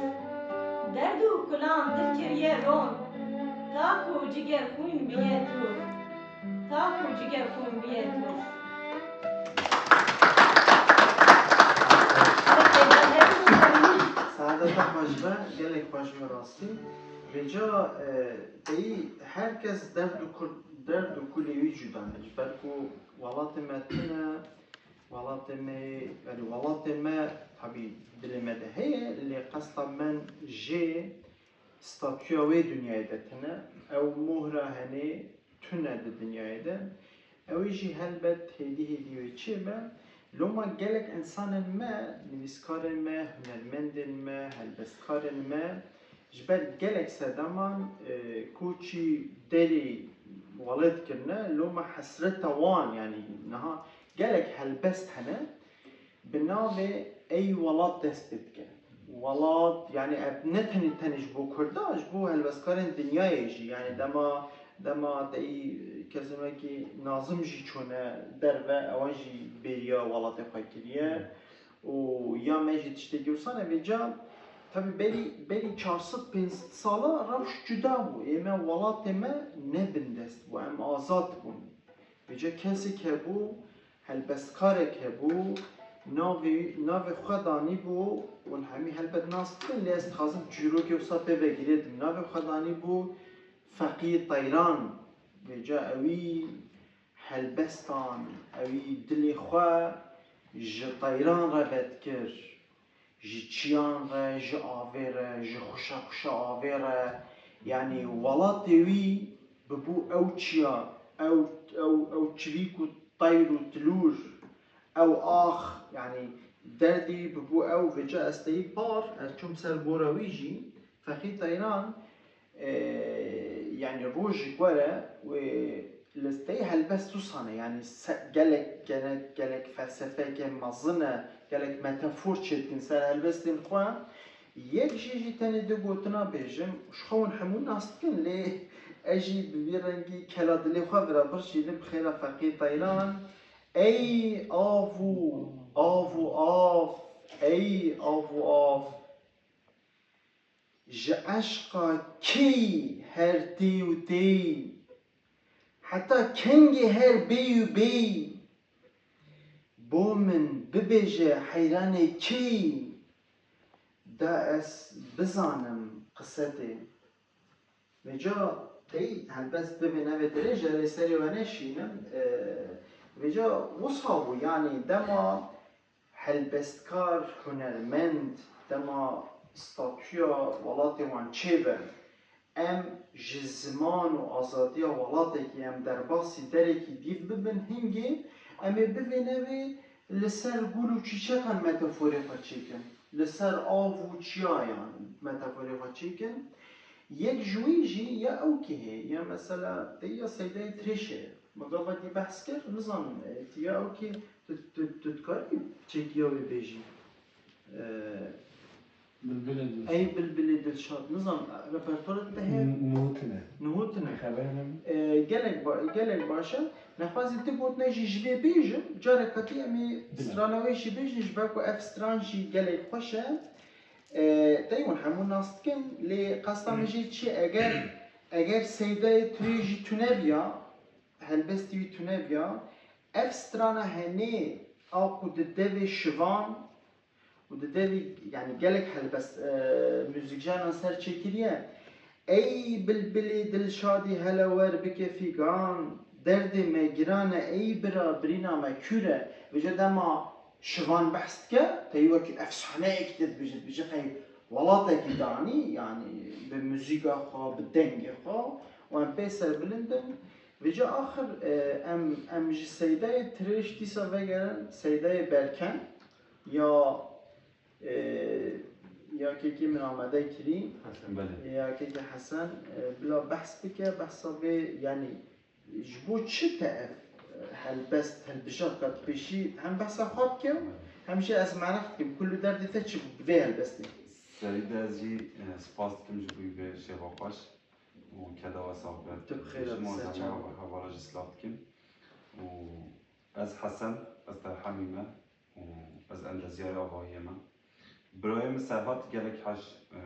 Derd û kulan dil kiriye ron, ta ku cigerxwîn biye tûr. Ta ku cigerxwîn biye tûr. Ve gelek baş ve rastî. Vêca, e, teyî her kes derd û kur-, derd û kulê wî cuda ne. Ji ber ku welatê me tune, welatê me, yanî welatê me tabî dilê me de heye, lê qesta min jê statûya wê dinyayê de tune. Ew mohra henê tune di dinyayê de. Ew ê jî helbet hêdî hêdî wê çêbe. Loma gelek însanên me, nivîskarên me, hunermendên me, helbestkarên me, ji ber gelek sedeman, e, koçî derê welat kirine, loma hesreta wan, yanî niha gelek helbest hene, bi navê Ey Welat dest pê dike. Welat, yanî ev ne tenê, tenê ji bo Kurda, ji bo helbestkarên dinyayê jî. Yanî dema, dema teyî kesên wekî Nazim jî çûne derve, ewan jî bêriya welatê xwe kiriye. Û ya me jî tiştekî wisa ne. Vêca, tabî berî, berî çar sed pênc sed sala rewş cuda bû. Ê me, welatê me ne bindest bû. Em azad bûn. Vêca kesek hebû, helbestkarek hebû, navê, navê xwe danîbû, hûn hemî helbet nas dikin, lê ez dixwazim çîrokê wisa pê vegirêdim. Navê xwe danîbû Feqî Teyran. Vêca ewî helbestan, ewî dilê xwe ji teyran re vedikir. Ji çiyan re, ji avê re, ji xuşa xuşa avê re, yanî welatê wî bibû ew çiya, ew, ew, ew çivîk û teyr û tilûr, ew ax, yanî derdê wî bibû ew. Vêca ez teyî par, ez çûm ser gora wî jî, Feqî Teyran, e, yanî rojek were wê listeyê helbest wisa ne, yanî se-, gelek, gelek, gelek felsefeke mezin e, gelek metafor çêdikin ser helbestên xwe. Yek jê jî tenê du gotina bêjim, ji xwe hûn hemû nas dikin, lê ez jî bi vî rengî kela dilê xwe vira birçînim, bi xêra Feqî Teyran. Ey av û, av û av, ey av û av. Ji eşqa kê yî her tê û tê yî, heta kengê her bê û bê yî, bo min bibêje heyranê kê yî, da ez bizanim qise tê. Vêca tey helbest bibê nevê dirêj e, lê serê we neşînim. E, vêca wisa bû, yanî dema helbestkar, hunermend, dema statûya welatê wan çêbe, em ji ziman û azadiya welatekî, em derbasî derekî dîv bibin, hingê em ê bivê nevê li ser gul û çîçekan metaforê xwe çêkin, li ser av û çiyayan metaforê xwe çêkin. Yek ji wî jî ya ewkê heye, ya mesela tey ya Seydayê Tirêşê ye. Me gava dî behs kir, nizanim, e, tîya ewkê tu, tu, tu dikarî çêkiya wê bêjî? E, Bilbilê Dilşad. Ey bilbilê dilşad. Nizanim, repertuara te heye? N-, nû tune. Nû tune. Xeber ne. E, gelek ba-, gelek baş e. Nexwazî tu gotina jî ji vê bêjim. Careka dî em ê Bila. Strana wê jî bêjin, ji ber ku ev stran jî gelek xweş e. E, tey hûn hemû nas dikin, lê qesta min jî çi, eger, eger Seydayê Tirêşî tune biya, helbestî wî tune biya, ev strana henê a ku di devê şivan û di devî, yanî gelek helbest, e, muzîkjanan ser çêkiriye. Ey bilbilê dilşadî hele wer bike fîgan, derdê me giran e ey bira, birîna me kûr e. Vêca dema şivan behs dike, tey wekî efsaneyekî te dibêje, dibêje qey welatekî danî, yanî bi muzîka xwe, bi dengê xwe û em pê serbilind in. Vêca axir, e, em, em ji Seydayê Tirêş dîsa vegerin Seydayê Berken ya, e, ya kekê min amade kirî, Hesen. Belê. Ya kekê Hesen, e, bila behs bike, behsa vê, yanî ji bo çi te ev, e, helbest, hilbijarka dipêşî, hem behsa xwe bike, hem jî ez meraq dikim, kul û derdê te çi bû bi vê helbestê? Serî de ez jî, e, spas dikim ji bo vê şeva xweş û keda we sax be. Tu bi xêr be, ser çav. Hevala jî silav dikim. Û ez Hesen, ez Terhemî me û ez endezyarê avahiyê me. Birayê min Serhat gelek hej, e,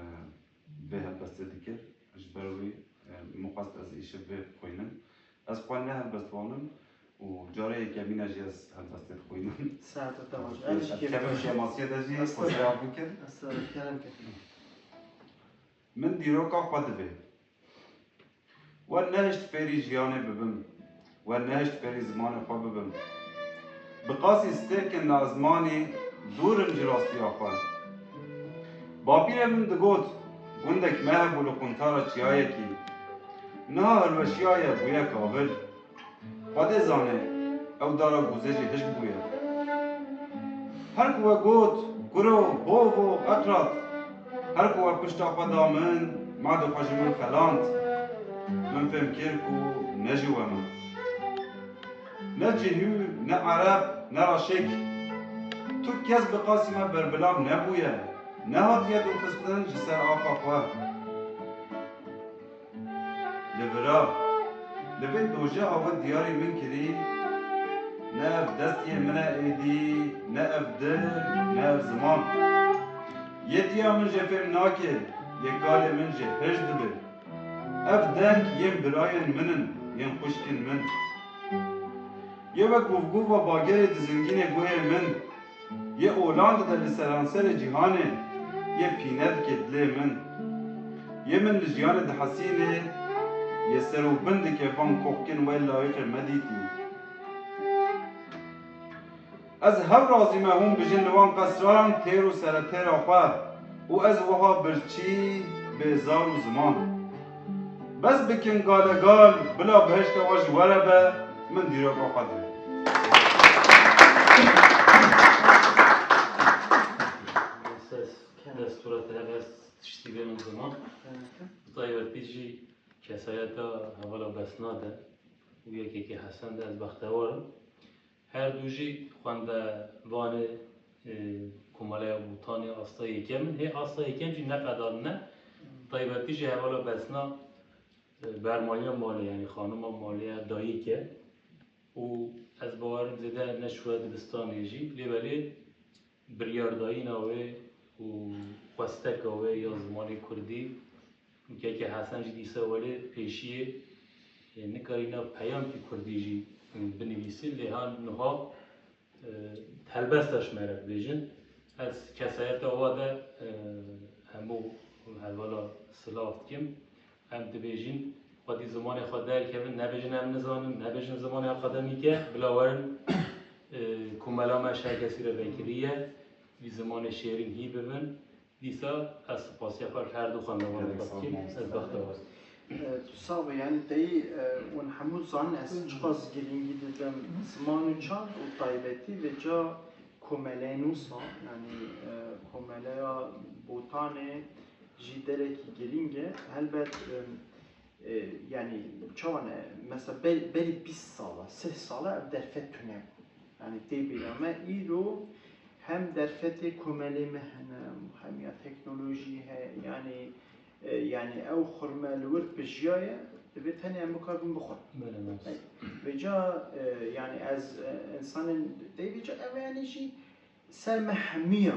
vê helbestê dikir. Ji ber wî, e, min xwest ez îşev vê bixwînim. Ez xwe ne helbestvan im û carê yekemîn e jî ez helbestê dixwînim. Serhat te baş. Em jî kêf kevin şemasiyê de jî xwezaya bikir. Estağfurullah, kerem ke. Min dîroka xwe divê. We nehişt fêrî jiyanê bibim. We nehişt fêrî zimanê xwe bibim. Bi qasî stêrkên li ezmanî dûr in ji rastiya xwe. Bapîrê min digot, gundek me hebû li quntara çiyayekî. Niha hilweşiyaye bûye kavil. Xwedê zane, ew dara gûzê jî hişk bûye. Her ku we got, kuro, bovo, eqrat. Her ku we pişta xwe da min, madê xwe ji min xeland. Min fêm kir ku ne ji we me. Ne cihû, ne ereb, ne reşik. Tu kes bi qasî me berbilav nebûye. Nehatiye dûrxistin ji ser axa xwe. Li vira, li vê dojeha we diyarî min kirî, ne ev dest yê min e êdî, ne ev dil, ne ev ziman. Yê diya min jê fêm nake, yê kalê min jê hêj dibe. Ev deng yên birayên min in, yên xwişkên min. Yê wek guvguva bagerê dizingîne guhê min. Yê olan dide li seranserê cîhanê, yê pîne dike dilê min. Yê min li jiyanê dihesîne, yê ser û bin dike van kohkên we layiqê me dîtî. Ez hew razî me hûn bijin li wan qesran têr û seretêra xwe. Û ez wiha birçî, bêzar û ziman. Bes bikin galegal, bila bihişta we ji we re be, min dîroka xwe de. Ses, destûra te hebe, ez tiştî bê min ziman. Bi taybetî jî kesayeta hevala Besna de û yekekê Hesen de ez bextewar im. Her du jî xwendevanê, e, Komeleya Botanê asta yekem in. Hê asta yekem jî ne qedar ne. Taybetî jî hevala Besna, e, bermaliya malê, yanî xanima malê ye, dayik e. Û ez bawerim zêde neçûye dibistanê jî. Lê belê biryardayîna wê û xwesteka wê ya zimanê kurdî. Keke Hesen jî dîsa welê pêşiyê, e, nikarîna peyamkî kurdî jî, e, binivîsî, lê ha niha, e, helbesta ji me re dibêjin. Ez kesayeta wa de, e, hemû hevala silav dikim. Em dibêjin, xwedî zimanê xwe derkevin, nebêjin em nizanin, nebêjin zimanê akademîk e, bila werin, e, komela me ji her kesî re vekirî ye, vî zimanê şêrîn hî bibin. Dîsa ez spasiya xwe ji her du xwendevanê xwe dikim. Ez bextewar im. E, tu sax be, yanî teyî, e, hûn hemû dizanin ez çiqas girîngî didim ziman û çand û taybetî vêca komeleyê nûsan, yanî, e, komeleya Botanê jî derekî girîng e. Helbet, e, e, yanî çawa ne, mesela ber-, berî bîst sala, sih sala ev derfet tune bû. Yanî tê bîra me îro hem derfetê komelê me hene, hem ya teknolojî heye, yanî, e, yanî ew xurme li wir pijiyaye, divê tenê em bikaribin bixwin. Belê, rast. Vêca, e, yanî ez, e, insanên tê vêca ev yanî jî ser me hemiya.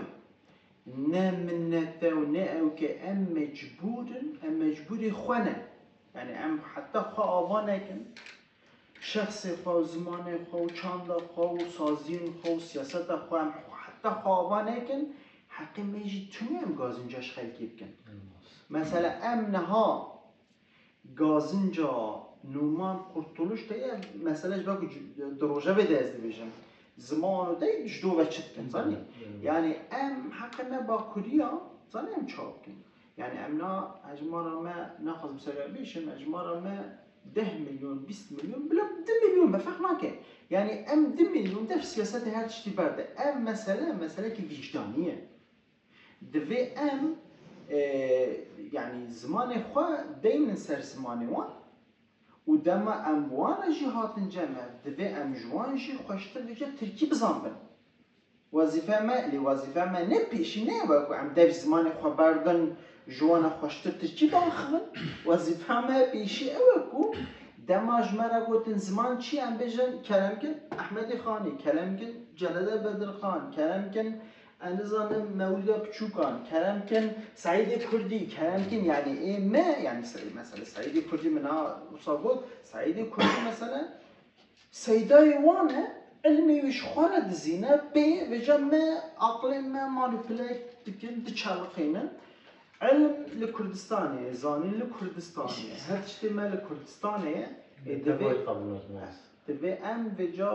Ne min ne te û ne ew ke em mecbûr in, em mecbûrê xwe ne. Yanî em heta xwe ava nekin. Şexsê xwe û zimanê xwe û çanda xwe û saziyên xwe û siyaseta xwe em heta xwe ava nekin, heqê me jî tune em gazinca ji xelkê bikin. Mesela em niha gazinca Numan Kurtuluş de ye, mesele ji ber ku di rojevê de ez dibêjim. Ziman û de ji do ve çi dikin, zanî? Belê, belê. Yanî em heqê me bakuriya, zanî em çawa bikin? Yanî em na hejmara me, naxwazim ser we bêjim, hejmara me deh milyon, bîst milyon, bila du milyon be ferq nake. Yanî em du milyon dev siyasetê her tiştî berde. Ev mesele, meselekî vicdanî ye. Divê em, e, yanî zimanê xwe deynin ser zimanê wan û dema em bi wan re jî hatin cem, divê em ji wan jî xweştir vêca tirkî bizanbin. Wezîfe me, lê wezîfe me ne pêşî ne ew e ku em dev ji zimanê xwe berdin, ji wan re xweştir tirkî biaxivin. Wezîfe me pêşî ew e ku dema ji me re gotin ziman çi ye, em bêjin kerem kin Ehmedê Xanî, kerem kin Celede Bedirxan, kerem kin, ez nizanim, Mewlûda Piçûkan, kerem kin Seîdê Kurdî, kerem kin, yanî ê me, yanî se-, mesela Seîdê Kurdî min a wisa got, Seîdê Kurdî mesela seydayê wan e, ilmê wî ji xwe re dizîne, pê vêca me, aqilê me manîpule dikin, diçaliqînin. Elm li Kurdistanê ye, zanîn li Kurdistanê ye, her tiştê me li Kurdistanê ye. Ê, divê, divê em vêca,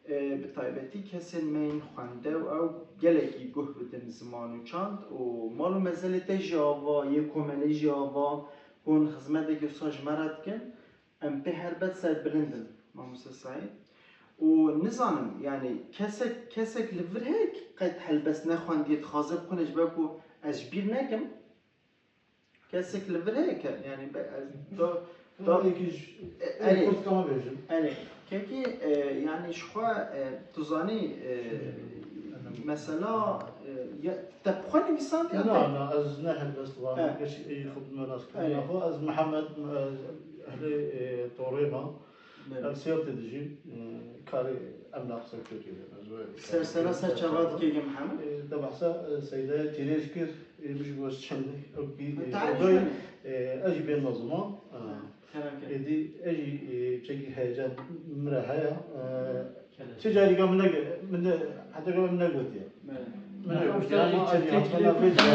e, bi taybetî kesên me yên xwendew ew gelekî guh bidin ziman û çand û mal û mezelê te jî ava, yê komelê jî ava, hûn xizmeteke wisa ji me re dikin. Em pê helbet serbilind in, mamoste Saîd. Û nizanim, yani kesek, kesek li vir heye ki qet helbest nexwendiye, dixwaze bixwîne ji ber ku ez ji bîr nekim. Kesek li vir heye ke, yani be-, ez do, do, Êkî ji, e, ê erê. Kurd kama bêjim. Erê. Kekî, e, yani ji xwe, e, tu zanî, e, mesela, e, ya, te bi xwe nivîsandiye? Na, na, ez ne helbest wan, he, geç ê xwe bi me nas kirin. Erê. Naxwe ez Mihemed, ez ehlê, e, Torê me. Belê. Em Sêrtê dijîn, e, karê em naqisem Tirkiyê de. Ez wê Ser sera ser çava dikê, Mihemed. E, te behsa, e, Seydaya Tîrêj kir, e, min jî got çend, e, bî, e, Tarîf odoyê, e, ez jî bênme ziman. E, Kerem, kerem. Êdî ez jî, e, çekî heyecan min re heye. E, Kerem. Çi carîka min nege-, min de, heta ke min negotiye. Belê. Min negotiye, ama ez jî heta ne bêjim.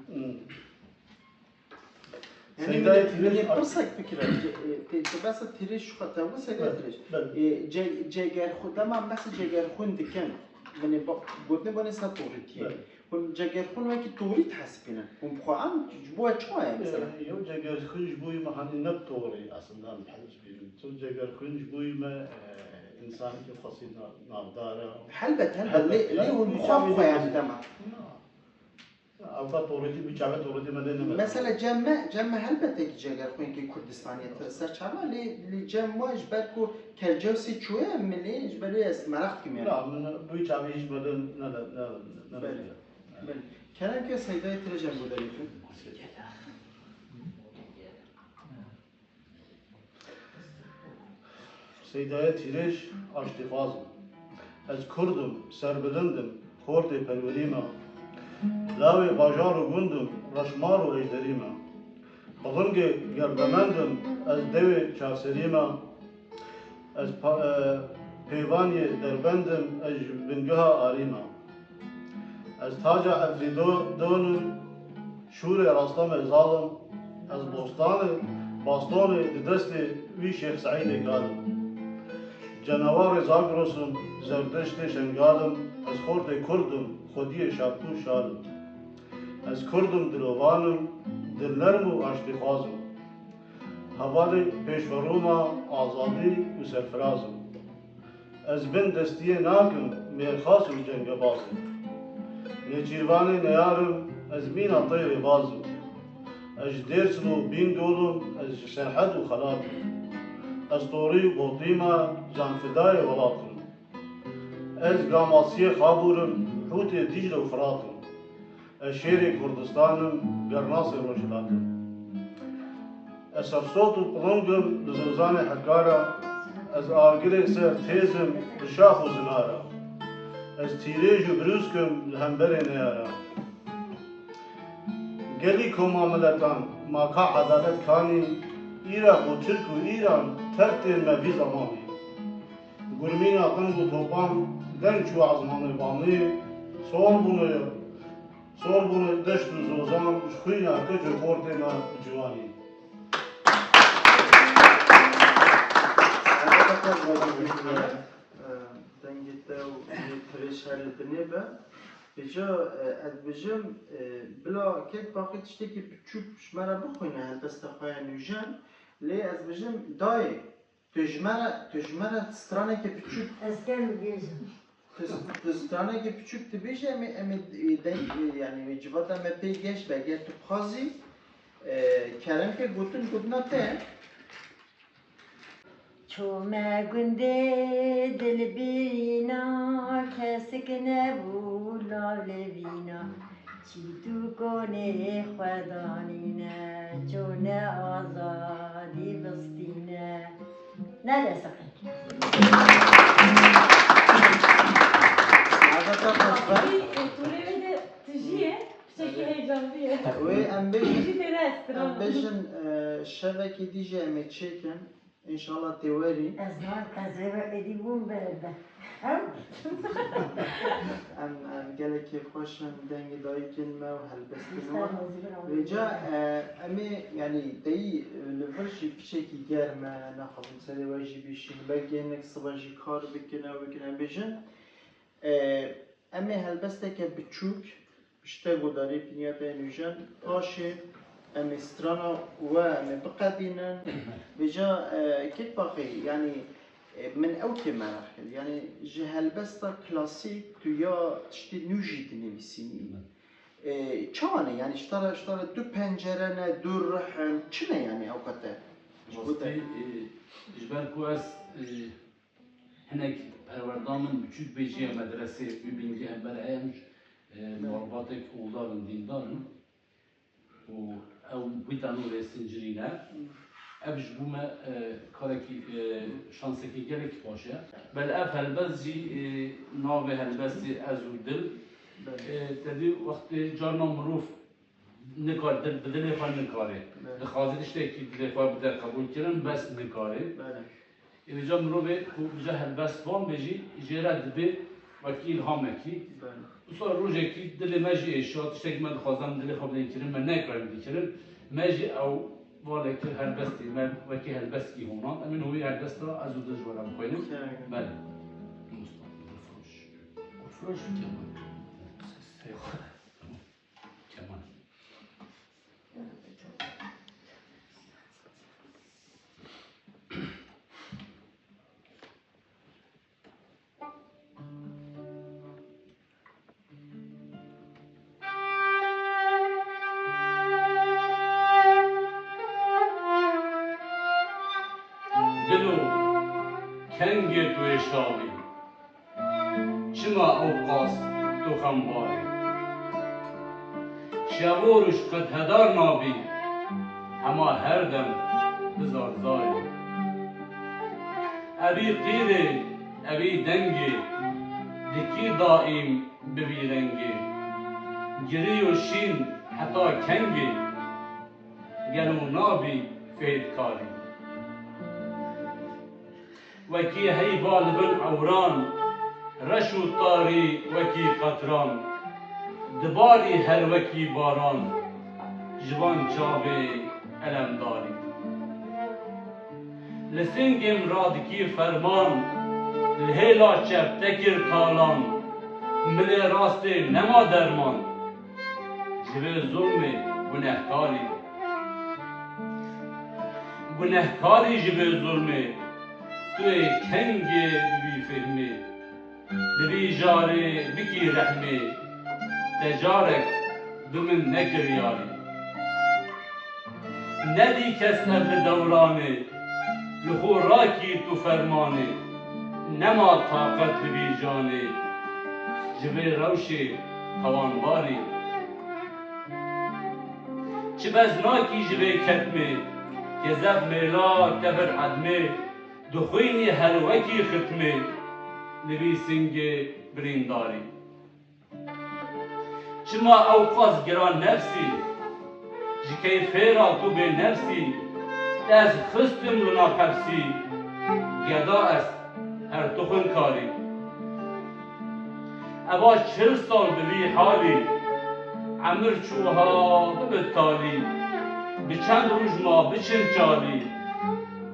Hmm. Yani Seyda min, Tîrêj min ê pirsek fikir e, ce-, e, te, te besa Tîrêj şu xwe te bû Seyda Tîrêj. Belê. E, ce-, cegerxwe-, dema besa cegerxwîn dikin, yani ba-, gotinê banê ser torîtiyê. Belê. Hûn cegerxwîn wekî torît hesibînin. Hûn bi xwe em ji bo çawa ye mesela? E, yo cegerxwîn ji bo me hanî ne torî aslında em hesibînin. Tu cegerxwîn ji bo me, e, insanekî xwesî na-, navdar e. Helbet, helbet. Helbet, lê, yani lê hûn bi xwe em dema. Na. Ewka torêtî, bi çavê torêtî me lê nemete. Mesela cem me, cem me helbetê ki cegerxwînkê Kurdistanê ye, te ser çava, lê, lê cem me ji ber ku Kelcewsê çûye, min ê ji ber wê ez meraq dikim yani. Na, min bi çavê hiç me lê ne, ne, ne, ne. Belê. Belê. Kerem ke Seydayê Tire cem bu derê tu. Seydayê Tîrêj, aştîxwaz im. Ez Kurd im, serbilind im, xortê perwerî me. Lawê bajar û gund im, reşmar û ejderî me. Qilingê gerdemend im, ez dewê çavserî me. Ez pa-, e, pêvaniyê Derbend im, ez ji bingeha Arî me. Ez taca Efrîdo-, don im, şûrê Rastemê Zal im, ez bostanê, bastonê di destê wî Şêx Seîdê Kal im. Cenewarê Zagros im, Zerdiştê Şengal im, ez xortê Kurd im, xwediyê Şapû Şal im. Ez Kurd im, dilovan im, dilnerm û aştîxwaz im. Hevalê pêşverûma azadî û serfiraz im. Ez bin destiyê nakim, mêrxas û cengebaz im. Nêçîrvanê neyar im, ez mîna teyrê baz im. Ez ji Dêrsim û Bîndol im, ez ji Serhed û Xelat im. Ez torî û botî me, canfidayê welat im. Ez Gamasiyê Xabûr im, hûtê Dîcle û Firat im. Ez şêrê Kurdistan im, gernasê Rojhilat im. Ez sersot û qiling im li zozanê Hekara, ez agirê ser têz im li şax û zinara. Ez tîrêj û brûsk im li hemberê neyara. Gelî koma miletan, ma ka edalet kanî, Iraq û Tirk û Îran tertên me vî zemanî. Gurmîna qing û topan deng çû ezmanê Bamî, sor bûne, sor bûne deşt û zozan, ji xwîna keç û xortê me bi ciwanî. Dengê te û yê Tire şer li dinê be. Vêca, e, ez dibêjim, e, bila kek Baqî tiştekî piçûk ji me re bixwîne helbesta xwe ya nûjen, lê ez dibêjim dayê, Tu ji me re, tu ji me re stranekê piçûk. Ez kem bibêjim. Tu, tu stranekê piçûk dibêje, em ê, em ê, e, deng, e, yani wê civata me pê geş be, ger tu bixwazî, e, kerem ke gotin, gotina te. Çûme gundê dilbîna, kesik nebû law lêvîna. Çît û konê xwe danîne, çûne azadî bistîne. Nede siqek. Saadeta xweş be. Wî, e, tûrê wê de tijî ye, piçekî heyecanlî ye. Wê em bêjin, Tijî têne ez em bêjin, e, şevekê dî jî em ê çêkin. Înşallah tê werî. Ez niha ez ê ve êdî bûm berevde. Ew? Em, em gelek kêfxweş in dengê dayikên me û helbestên wan. Vêca e, em ê, yanî deyî e, li vir jî piçekî germ e, naxwazim serê we jî bîşîn. Belkî hinek sibe jî kar bikin, ew bikin, em bêjin. E, em ê helbesteke biçûk, pişte godarî pîniya te nûjen, paşê em ê strana we em ê biqedînin. Vêca e, kek baxê, yanî e, min ew kê meraq kir. Yanî ji helbesta klasîk tu ya tiştê nû jî dinivîsînî. E, çawa ne? Yanî ji te re, ji te re du pencere ne, du ruh in, çi ne yanî ew qete? Ji bo te? Rastî, e, ji ber ku ez e, hinek perwerda min biçûk bê jî ya medresê wî bingehê hember heye, em ji e, malbatek oldar in, dîndar in. Û ew wî tane rêsincirî ne. Ev ji bo me e, karekî e, şansekî gelekî xweş e. Belê ev helbest jî e, navê helbestê Ez û Dil. E, te dî wextê carna mirov nikare, dil, bi dilê xwe nikare. Dixwaze tiştekî dilê xwe bide qebûlkirin, bes nikare. Ê vêca mirovê ku vêca helbestvan be jî jê re dibê wekî îlhamekî. Wisa rojekî dilê me jî êşa, tiştekî me dixwaze em dilê xwe bidin kirin, me nekarî bikirin. Me jî ew valekir helbestê me wekî helbestkî honan. Em ê wî helbesta Ez û Dil ji we re bixwînin. Belê. Mustafa, Gulfiroş. Gulfiroş Kemal. Kemal. Dilo, kengê tu êşabî. Çima ewqas tu xembar î? Şev û roj qet hedar nabî, hema her dem tu zar zar î. Evî qîrê, evî dengê, dikî daîm bi vî rengê. Girî û şîn heta kengê, gelo nabî fêdkarî? Wekî heyva li bin ewran, reş û tarî wekî qetran, dibarî her wekî baran, ji van çavê elemdarî. Li singê min radikî ferman, li hêla çep te kir talan, milê rastê nema derman, ji vê zulmê gunehkarî. Gunehkarî ji vê zulmê, tu yê kengê bi vî fehmê, li vî jarê bikî rehmê, te carek bi min nekir yarî. Nedî kes ev li dewranê, li xwe rakî tu fermanê, nema taqet li vî canê, ji vê rewşê tawanbarî. Çi bez nakî ji vê ketmê, kezeb mêla te bir edmê, dixwînî her wekî xitmê, li vî singê birîndarî. Çima ewqas giran nefsî, ji keyfê ra tu bê nefsî, ez xistim li nav hepsî, geda ez her tu xwinkarî. Eva çil sal bi vî halî, emir çû wiha bibe talî, bi çend roj ma biçim çalî,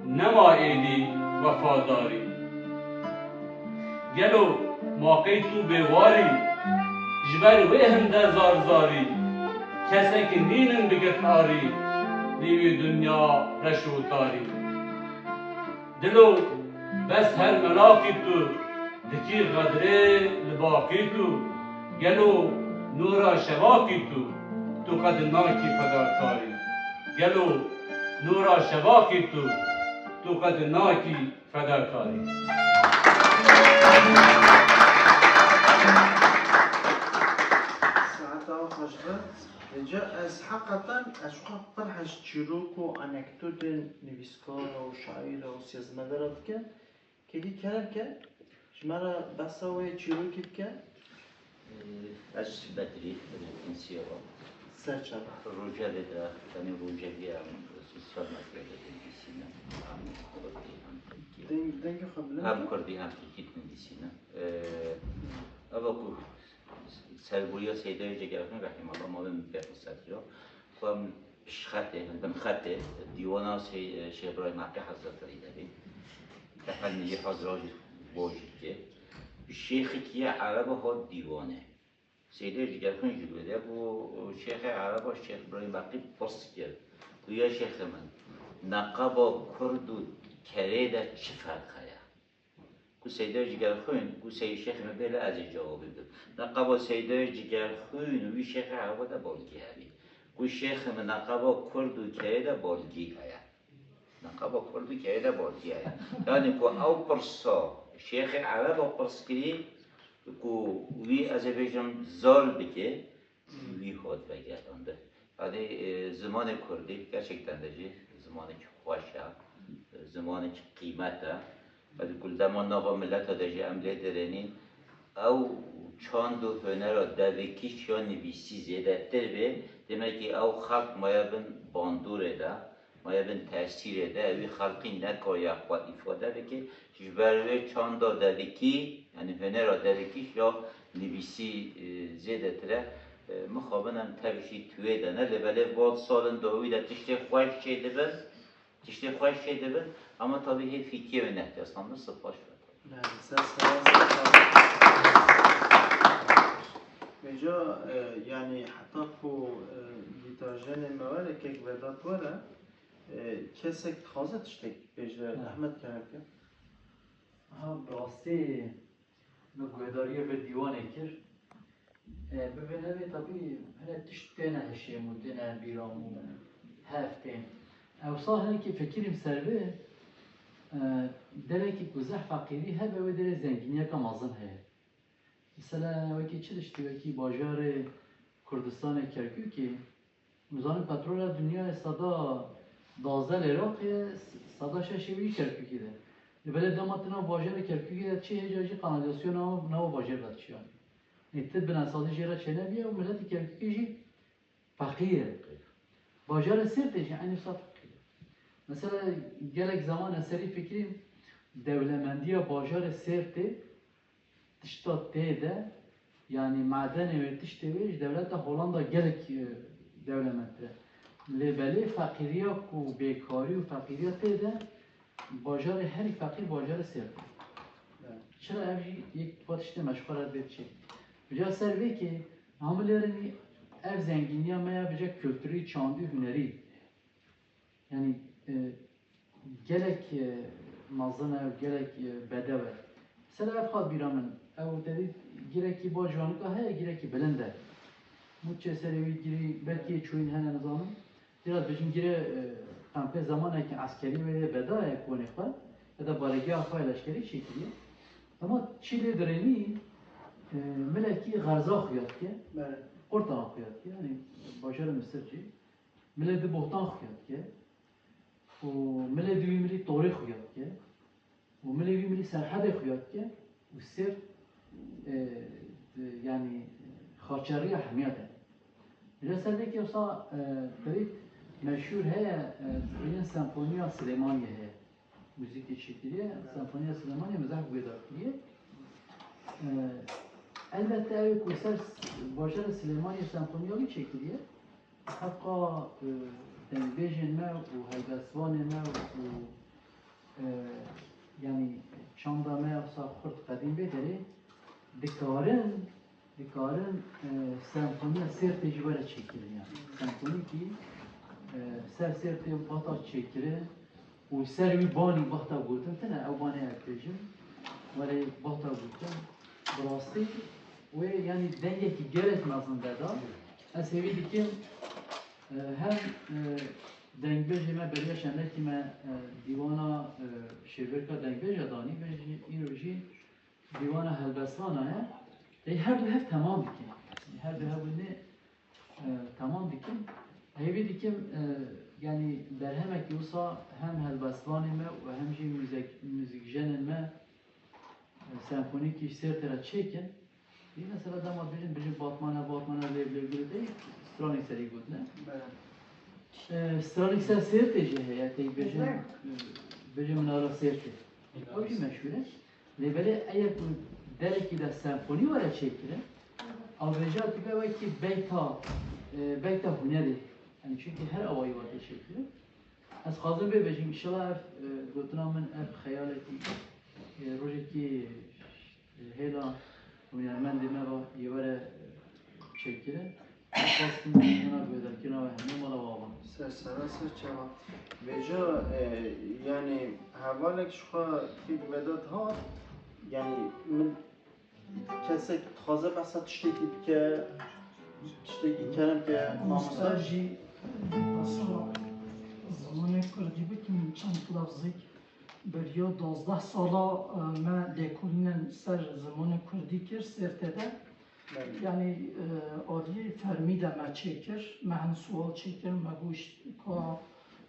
nema êdî wefadarî. Gelo ma qey tu bêwarî, ji ber wê hinde zar zarî, kesek nînin bigit arî, nî wî dinya reş û tarî. Dilo, bes her melaqî tu, dikî xedrê li baqî tu, gelo nûra şevaqî tu, tu qet nakî fedakarî. Gelo nûra şevaqî tu, tu qet nakî fedakarî. Saeta xweş be. Ca ez heqeten ez xwe pir hez çîrok û anekdotên nivîskara û şaîra û siyasmedara dikim. Kekî kerem ke, ji me re behsa wê çîrokî bike. Ez Bedrî, binivîsî ya we. Ser çava. Rojevê de, tenê rojevê em sosyal medyayê de dinivîsîne. Em kurdî, em tirkî. Deng, dengê xwe bilind Hem e. kurdî, hem tirkî dinivîsîne. Ee, Eva ku serbûriya Seydayê Cegerxwîn, rehîmallah, mavê min pê xisetiya. Ku em piştxetê, binxetê dîwana Sey-, Şêx Îbrahîm Heqî Hezretelî de bî. Teqenî jî hazira jî bo jî dike. Şêxekî ye ereba hat dîwanê. Seydê Cegerxwîn jî wê de bû, Şêxê Ereba Şêx Îbrahîm Heqî pirs kir ku ya şêxê min, neqeba kurd û kerê de çi ferq heye? Ku Seydê Cegerxwîn, ku Sey Şêxê min bêle ez ê cewabê bidim. Neqeba Seydê Cegerxwîn û wî Şêxê Ereba de balgî hebî. Ku şêxê min neqeba kurd û kerê de balgî heye. Neqeba kurd û kerê de balgî heye. Yanî ku ew pirsa Şêxê Ereba pirs kirî, ku wî ez ê bêjim zal bike, wî hat vegerandin. Yanî, e, zimanê kurdî gerçekten de jî zimanekî xweş e, zimanekî qîmet e. Yanî ku li dema nava mileta de jî em lê derênîn, ew çand û hunera devikîş ya nivîsî zêdetir bê, demekî ew xelk maye bin bandorê de, maye bin tesîrê de, ewî xelkî nekariye xwe îfade bike. Ji ber wê çanda devikî, yanî hunera devikîş ya nivîsî, e, zêdetir e. E, mixabin em tevî jî tuwê de ne, lê belê van salin dawî de tiştê xweş çêdibin, tiştê xweş çêdibin, ama tabî hê fîkiyê wê nehkesandin, spas. Belê, ser spas, ser spas. Vêca, e, yanî heta ku, e, gîtarjenê me were, kek Vedat were, e, kesek dixwaze tiştek bêje, Ha. Ehmed kerem ke. Ha, bi rastî min guhdariyê vê dîwanê kir. E, bibêne vê tabî hinek tişt têne hişê min, têne bîra min, hev tên. Ewsa hinekî fikirîm ser vê, e, derekî ku zehf feqîrî hebe wê derê zengîniyeke mezin heye. Mesela wekî çi tiştî, wekî bajarê Kurdistanê Kerkûkê, Nizanim petrola dinyayê seda duwazdeh li Iraqê, seda şeşê wî Kerkûkê de. Li belê dema tu nav bajarê Kerkûkê de çi hêca jî kanalîzasyona nav, nava bajarê de diçiya. Ê ti binesazî jê re çênebiye û miletê Kerkûkê jî feqîr e. Bajarê Sêrtê jî eynî wisa feqîr e. Mesela gelek zeman ez serî fikirîm, dewlemendiya bajarê Sêrtê tişta tê de, yanî madenê wê, tiştê wê ji dewleta Holanda gelek, e, dewlementtir e. Lê belê feqîriya ku bêkarî û feqîriya tê de, bajarê herî feqîr bajarê Sêrt e. Çira ev jî yek va tiştê me ji xwe re dê diçe. Vêca ser vê kê, hemû lêrînî ev zengîniya me ya vêca kulturî, çandî, hunerî. Yanî, e, gelek, e, mezin e û gelek, e, bedew e. Mesela ev hat bîra min, ew te dît girekî baş wanika heye, girekî bilind e. Mûçê serê wî girî, belkî çûyîn hene nizanim. Tira dibêjin gire, e, qempê zemanekî eskerî wê yê bedaye konê xwe, ya da baregeha xwe ya leşkerî çêkiriye. Ema çi lê dirênî, e, milekî xerza xuya dike, Belê. qurta xuya dike, yanî bajarê Misir jî. Milê di bohtan xuya dike û milê di wî milî torê xuya dike û milê wî milî serhedê xuya dike û sêr, e, di, yanî xaçeriya hemiya de. Vêca ser vê kê wisa, e, berî meşhûr heye, e, dibêjin senfoniya Silêmaniyê heye. Muzîkê çêkiriye, senfoniya Silêmaniyê me zehf guhdar kiriye. E, elbette ew ê ku ser bajarê Silêmaniyê senfoniya wî çêkiriye, Heqa, e, dengbêjên me û helbestvanên me û, e, yanî çanda me wisa xurt qedîm bê derê dikarin, dikarin, e, senfoniya Sêrtê jî were çêkirin yanî. Senfonîkî, e, ser Sêrtê bata çêkirin û ser wî banî bata gotin, tine ew banê ez dibêjim, were bata gotin, bi rastî wê yanî dengekî gelek mezin veda. Ez hêvî dikim, e, hem, e, dengbêjê me beriya şenekî me, e, dîwana, e, şêwirka dengbêja danî, vê jî îro jî dîwana helbestvan e. Ê her du hev temam dikin. Her du hev ne, e, temam dikin. Hêvî dikim, e, yanî berhemekî wisa hem helbestvanê me û hem jî muzîk-, muzîkjenên me, e, senfonîkî ji Sêrtê re çêkin. Ê mesela dema dibêjin, dibêjin Batmane, Batmane, lêv, lêv, lêv, ê stranê serî got. E, stralî ser Sêrtê jî heye, tê bêjin, e, bêjin Minara Sêrtê. O jî meşhûr e. Lê belê eya ku derekî de senfonî were çêkirin, avêja dibe wekî beyta, e, beyta hunerê. Yani çünkü her awayî wate çêkirin. Ez xwazim bê bêjim, inşallah ev, e, gotina min ev xeyalekî, e, rojekî, e, hêla hunermendê me va yê were, e, çêkirin. Xwestim hêna guhdarkirina we hemû mala we ava. Ser sera ser çava. Vêca, e, yani hevalek ji xwe fîk Vedat hat, yani min kesek dixwaze behsa tiştekî bike, tiştekî kerem ke, mamoste. Mamoste jî behsa zimanê kurdî bikin, çend lafzîk. Beriya duwazdeh sala, e, me lêkolînên ser zimanê kurdî kir Sêrtê de. Belê. Yani, e, aliyê fermî de me çêkir, me hin sual çêkir, me got ka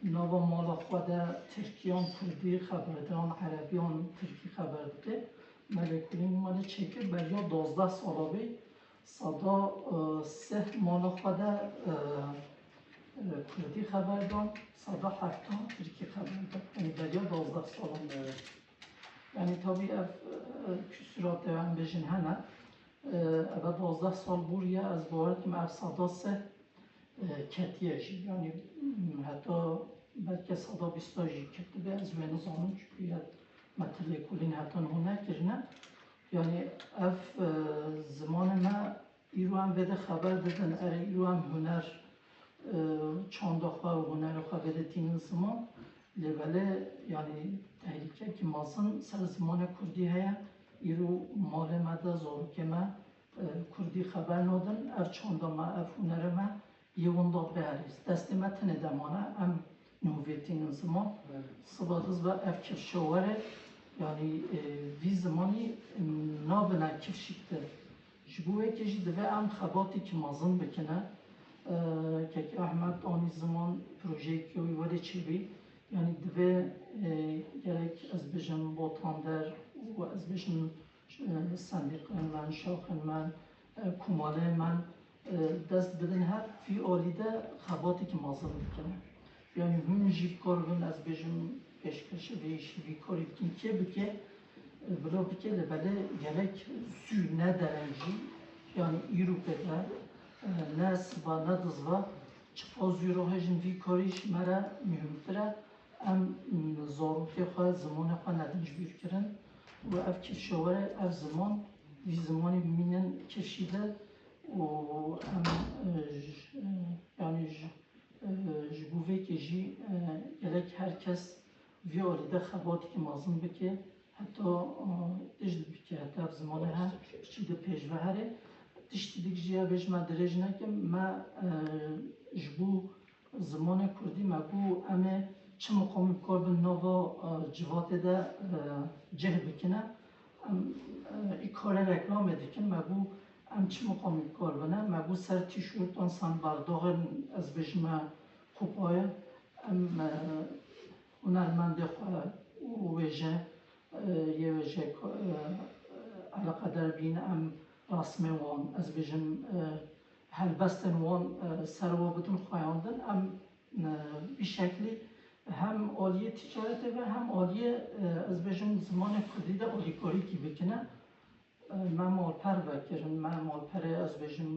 nava mala xwe de tirkiyan kurdî xeber didan, erebiyan tirkî xeber dike. Me lêkolîn mala çêkir, beriya duwazdeh sala bê, sada, e, sih mala xwe de, e, e, kurdî xeber dan, sada hefta tirkî xeber dan. Yani beriya duwazdeh salan. Evet. Yani tabî ev, e, küsurat em bêjin hene. E, eve duwazdeh sal bûriye, ez bawer dikim ev sada sih, e, ketiye jî. Yani, m, heta belke sada bîsta jî ketibe, ez wê nizanim, çünkü ya me ti lêkolîn heta niha nekirine. Yani ev, e, zimanê me îro em vê de xeber didin, erê îro em huner, e, çanda xwe û hunera xwe vê de tînin ziman. Lê belê, yani tehlîkekî mezin ser zimanê kurdî heye. Îro malê me de zarokê me, e, kurdî xeber nadin. Ev çanda me, ev hunera me yê winda biherî. Destê me tenê de mane, em niho vê tînin ziman. Evet. Siba diz ve ev kifşa were, yani, e, vî zimanî, e, nabine kifşîktir. Ji bo wê ke jî divê em xebatêkî mezin bikine. E, Kek Ehmed anî ziman projeyekî wî welê çêbî. Yani divê, e, gerek ez bêjim botander û ez bêjim, e, sendîqên me, şaxên me, e, komaleyên me, e, dest bidin hev vî alî de xebatêkî mezin bikin. Yani hûn jî bi kar bin, ez bêjim pêşkêşî vê îşî, vî karî bikin, kê bike, e, bila bike, lê belê gerek zû ne dereng jî, yani îro pê de, e, ne siba ne dizva, çiqas zû re hejin vî karî ji me re muhîmtir e. Em, m, zarokê xwe, zimanê xwe nedin ji bîr kirin û ev kifşa were, ev ziman, vî zimanî bimînin kifşî de û em, e, ji, e, yani ji, e, ji bo vê ke jî, e, gerek her kes vî alî de xebatekî mezin bike, heta, e, tişt bike, heta ev zimanê he, çî de pêş ve here. Tiştî dik jî ya bêjim, me dirêj nekim, me, e, ji bo zimanê kurdî me got, em ê çi miqamî bi kar bin nava, e, civatê de, e, cih bikine. Em, e, î karê reklamê dikin, me got, em çi miqamî bi kar bine? Me got, ser tîşortan, sen berdaxên, ez bêjime, qopayê, em, e, hunermendê xwe û wêje, e, yê wêje, e, eleqedar bîn, em rasmê wan, ez bêjim, e, helbestên wan, e, ser we bidin xweyandin. Em, e, vî şeklî hem aliyê tîcaretê ve hem aliyê, e, ez bêjim zimanê kurdî de alîkarîkî bikine. E, me malper vekirin, me malperê ez bêjim,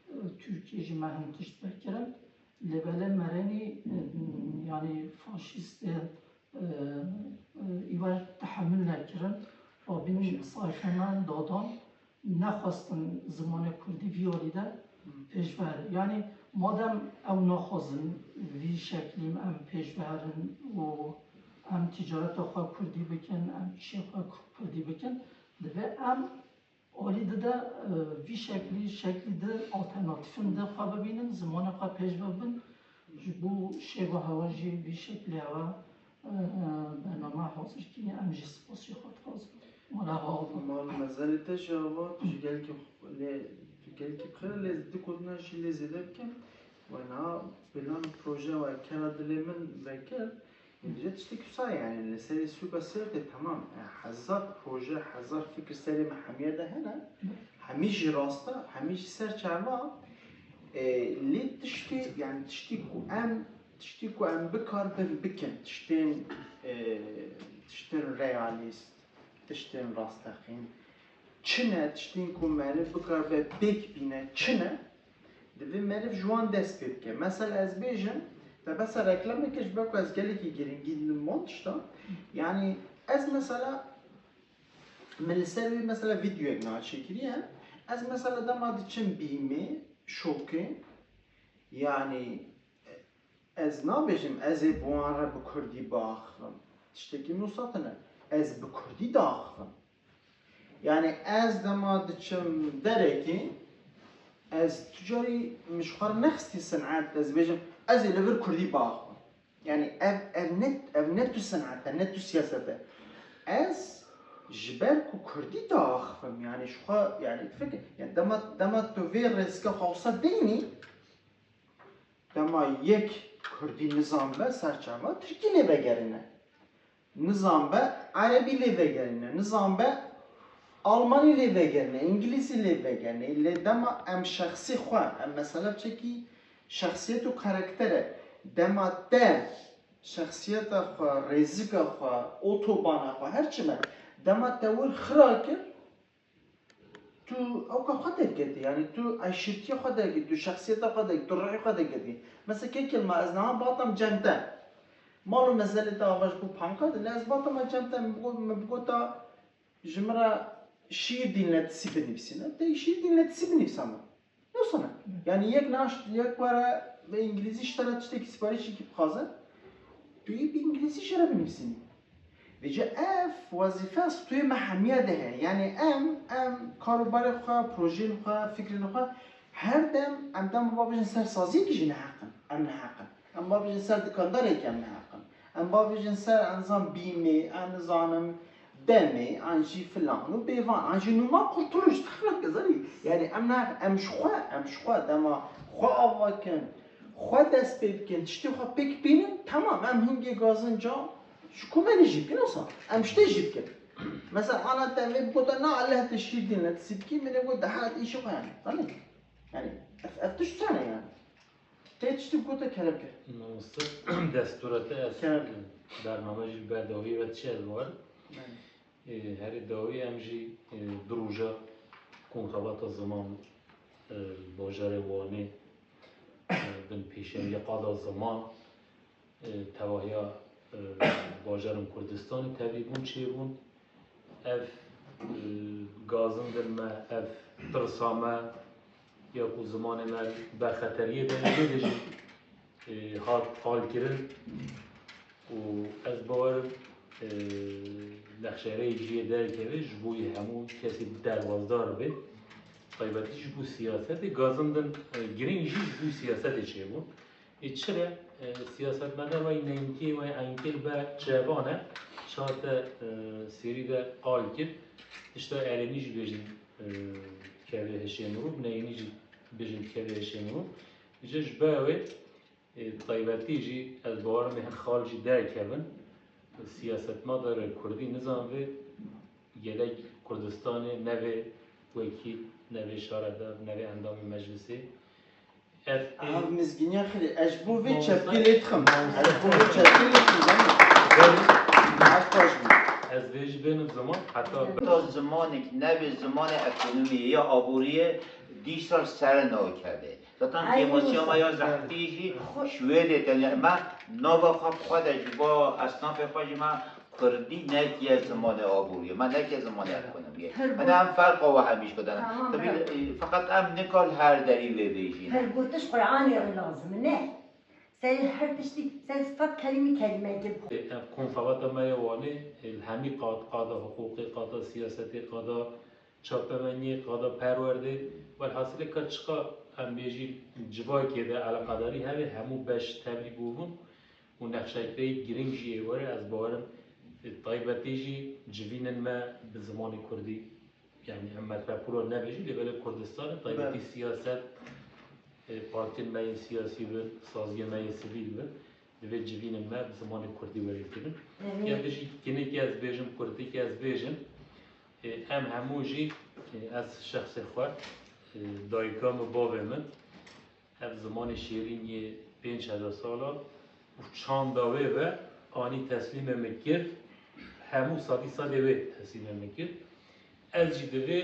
e, Tirkiyê jî me hin tişt vekirin. Lê belê merenî, e, yanî faşîstê, e, e, î wer tehemil nekirin. Rabîn sayfenan dadan. Nexwestin zimanê kurdî vî alî de pêş ve here. Yanî madem ew naxwazin vî şeklî em pêş ve herin û em tîcareta xwe kurdî bikin, em kişê xwe kurdî bikin, divê em alî di de, e, vî şeklî, şeklî di alternatîfin di xwe bibînin, zimanê xwe pêş ve bin. Ji bo şêva hewa jî vî şeklî hewa, e, e, bername hazir kiriye, em jî spasî xwe dixwazin. Mala hewa. Mal mezelê te jî ava, tu jî gelkî xwe-, lê, tu gelkî qir lê di gotina jî lê zêde bikim. We niha plan proje we kera dilê min vekir. Dibêje tiştê wisa, yani li serê sûka Sêrtê temam. Yani hezar proje, hezar fikir serê me hemiye de hene. Hemî jî rast e, hemî jî ser çava. E, lê tiştê, yani tiştê ku em Tiştî ku em bikaribin bikin, tiştên, e, tiştên realîst, tiştên rasteqîn, çi ne, tiştên ku meriv bikaribe pêk bîne, çi ne, divê meriv ji wan dest pê bike. Mesela ez bêjim, te besa reklameke ji ber ku ez gelekî giringî didim wan tiştan. Yanî ez mesela, min li ser wê mesela vîdeoyek niha çêkiriye. Ez mesela dema diçim bîmê, şokê, yanî ez nabêjim ez ê bi wan re bi kurdî biaxivim. Tiştekî min wisa tune. Ez bi kurdî diaxivim. Yanî ez dema diçim derekê, ez tu carî min ji xwe re nexistî sin'et, ez bêjim ez ê li vir kurdî biaxivim. Yanî ev, ev ne, ev ne tu sin'et e, ne tu siyaset e. Ez ji ber ku kurdî diaxivim, yanî ji xwe, yanî fikir, yanî dema, dema tu vê rêzika xwe wisa deynî, dema yek kurdî nizanbe, serçava tirkî lê vegerîne. Nizanbe erebî lê vegerîne. Nizanbe almanî lê vegerîne, îngilîzî lê vegerîne. Lê dema em şexsî xwe, em mesela çekî şexsiyet û karakter e. Dema te şexsiyeta xwe, rêzika xwe, otobana xwe, her çi be, dema te wir xira kir, tu ewka xwe derketî, yanî tu eşîrtiya xwe derketî, tu şexsiyeta xwe derketî, tu ruhê xwe derketî. Mesela kekê ma ez niha batam cem te. Mal û mezelê te ava ji bo panka de, lê ez batama cem te, min bigot-, min bigota ji min re şîîr dinletisi binivîsîne. Te şîîr dinletisi binivîsame. Wisa ne. Yanî yek naş, yek were bi îngilîzî ji te re tiştekî siparîşekî bixwaze, tu yê bi îngilîzî jê re binivîsînî. Vêca ev wezîfe stûyê me hemiya de heye. Yanî em, em karûbarê xwe, projeyên xwe, fikrên xwe, her dem em dema ba bijin ser saziyekî jî neheq in. Em neheq in. Em ba bijin ser dikandarekî em neheq in. Em ba bijin ser, em zan bîmê, em nizanim demê, an jî filan û bêvan, an jî nûma Kurtuluş, zanî. Yanî em ne, em ji xwe, em ji xwe dema xwe ava kin, xwe dest pê bikin, tiştê xwe pêk bînin, temam, em hingê gazinca ji komelê jî bikin, wisa em ji tê jî bikin. Mesela ana te vê bigota, na, lehte şîr dinletisi bikî, min ê got, de hela îşê xwe yanî, zanî. Yanî ev, ev tişt çane yanî. Te tiştî gote kerem ke. Mamoste, destûra te ez, kerem ke, bername jî ber dawî ve çi ez war. Belê. Ê, herî dawî em jî, ê, du roja konxebata ziman, ê, bajarê Wanê, ê, bin pêşengiya qada ziman, ê, tevahiya, ê, bajarên Kurdistanê tevlî bûn, çêbûn. Ev, e, gazindin me, ev tirsa me, ya ku zimanê me ber xeteriyê de, lê de jî, e, hat qalkirin û ez bawer im, e, nexşereyê cihê derkeve ji bo yê hemû kesî derbasdar be. Taybetî ji bo siyasetê, gazindin, e, girîng jî ji bo siyasetê çêbûn. Ê çi re, e, siyasetmedar wayî neynkê, wayî enkêl be çevan e, çate, e, serî de qal kir. Tişta erênî jî bêjin, e, kevê hişê mirov, neyînî jî bêjin kevê hişê mirov. Ji, ji ber wê, e, taybetî jî ez bawer im ê hin xal jî derkevin. Siyasetmedar kurdî nizan vê gelek Kurdistanê ne vê wekîl, ne vê şaredar, ne vê endamê meclisê. Ev ê Ev mizgîniya xêrê. Ez ji bo vê Mamoste, çepkê lê dixim. Mamoste. Ez ji bo vê çepkê lê dixim, zanî. Belê. Ez paş bûm. Ez vê jî bênim ziman, heta Heta zimanek nebê zimanê ekonomiyê ya aboriyê dîsa ser nakeve. Zaten Ay, kêmasîya me ya Mamoste. Zehtî jî Xwe- ji wê dê tenya. Me nava xwe bi xwe de ji bo esnafê xwe jî me Kurdî nekiye zimanê aboriyê, me nekiye zimanê ekonomiyê. Her Hene em ferqa we hemî ji xwe dane. Tamam, Tabii, bra. e, feqet em nikar her derî vê bêjîne. Her gotiş Qur'anê re lazim e, ne? Serê her tiştî, ser sed kelîmî kelîmeyekê bixwe. Ev konferansa me ya Wanê, e, li hemî qat, qada hiqûqê, qada siyasetê, qada çapemeniyê, qada perwerdê, welhasilê ka çiqa em bêjî civakê de eleqedarî hebe, hemû beş tevlî bûbûn û nexşekreyî girîng jî ê were, ez bawer im, e, taybetî jî civînên me bi zimanê kurdî, yanî em metropola nebêjî, lê belê Kurdistanê, taybetî Belê. siyaset, e, partiyên me yên siyasî bin, saziyên me yên sivîl bin, divê civînên me bi zimanê kurdî were kirin. Emîn. Ya bijî kinekî ez bêjim, kurtikî ez bêjim, e, em hemû jî, e, ez şexsê xwe, e, dayika min, bavê min, ev zimanê şêrîn yê pênc hezar sala, Çanda wê ve anî teslîmê min kir, hemû sedî sedê wê teslîmê min kir. Ez jî divê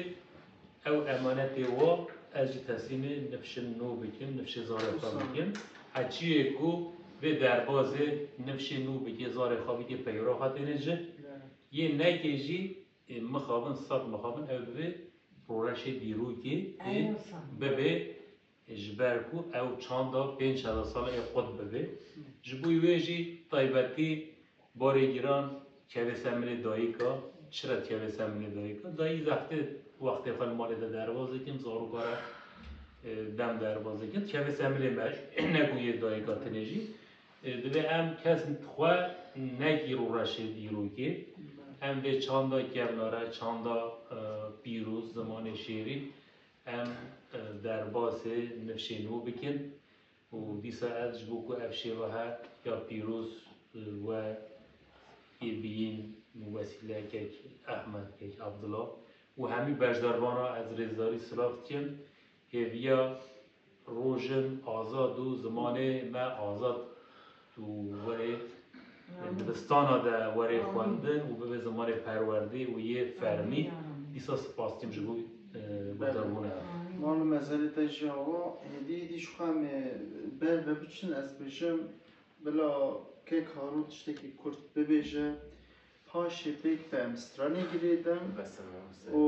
ew emanetê wa, ez jî teslîmê nifşên nû bikim, nifşê zarê xwe bikim. Heçiyê ku vê derbazê nifşê nû bike, zarê xwe bike, peyora xwe têne ji. Yê nekê jî, ê, mixabin, sed mixabin, ew bibê roreşê dîrokê, ê, bibê, ê, ji ber ku ew çanda pênc hezar sal ê qut bibê. Ji bo wê jî taybetî barê giran keve ser milê dayika. Çira keve ser milê dayika? Dayî zehfê wextê xwe li malê de derbaz dikim, zaroka re, e, dem derbaz dikim. Keve ser milê me, ne ku yê dayika tinê jî. E, divê em kes xwe negîro reşê dîrokê. Em vê çanda kevnare, çanda, e, pîroz, zimanê şêrîn, em, e, derbasê nifşên wî bikin. Û dîsa ez ji bo ku ev şêwe he ya pîroz, e, we yê biyîn, Wesîle kek Ehmed, kek Abdullah û hemî beşdarvana ez rêzdarî silav dikim. Hêviya rojin azad û zimanê me azad û werê dibistana de werê xwendin û bibe zimanê perwerdê û yê fermî. Dîsa spas dikim ji bo, e, guhdarbûna. Mal û mezelê te jî awa, hêdî hêdî ji xwe em ê ber ve biçin, ez bêjim, bila kek Harûn tiştekî kurt bibêje, paşê pêk ve em stranê girêdin. Bes, bes. Û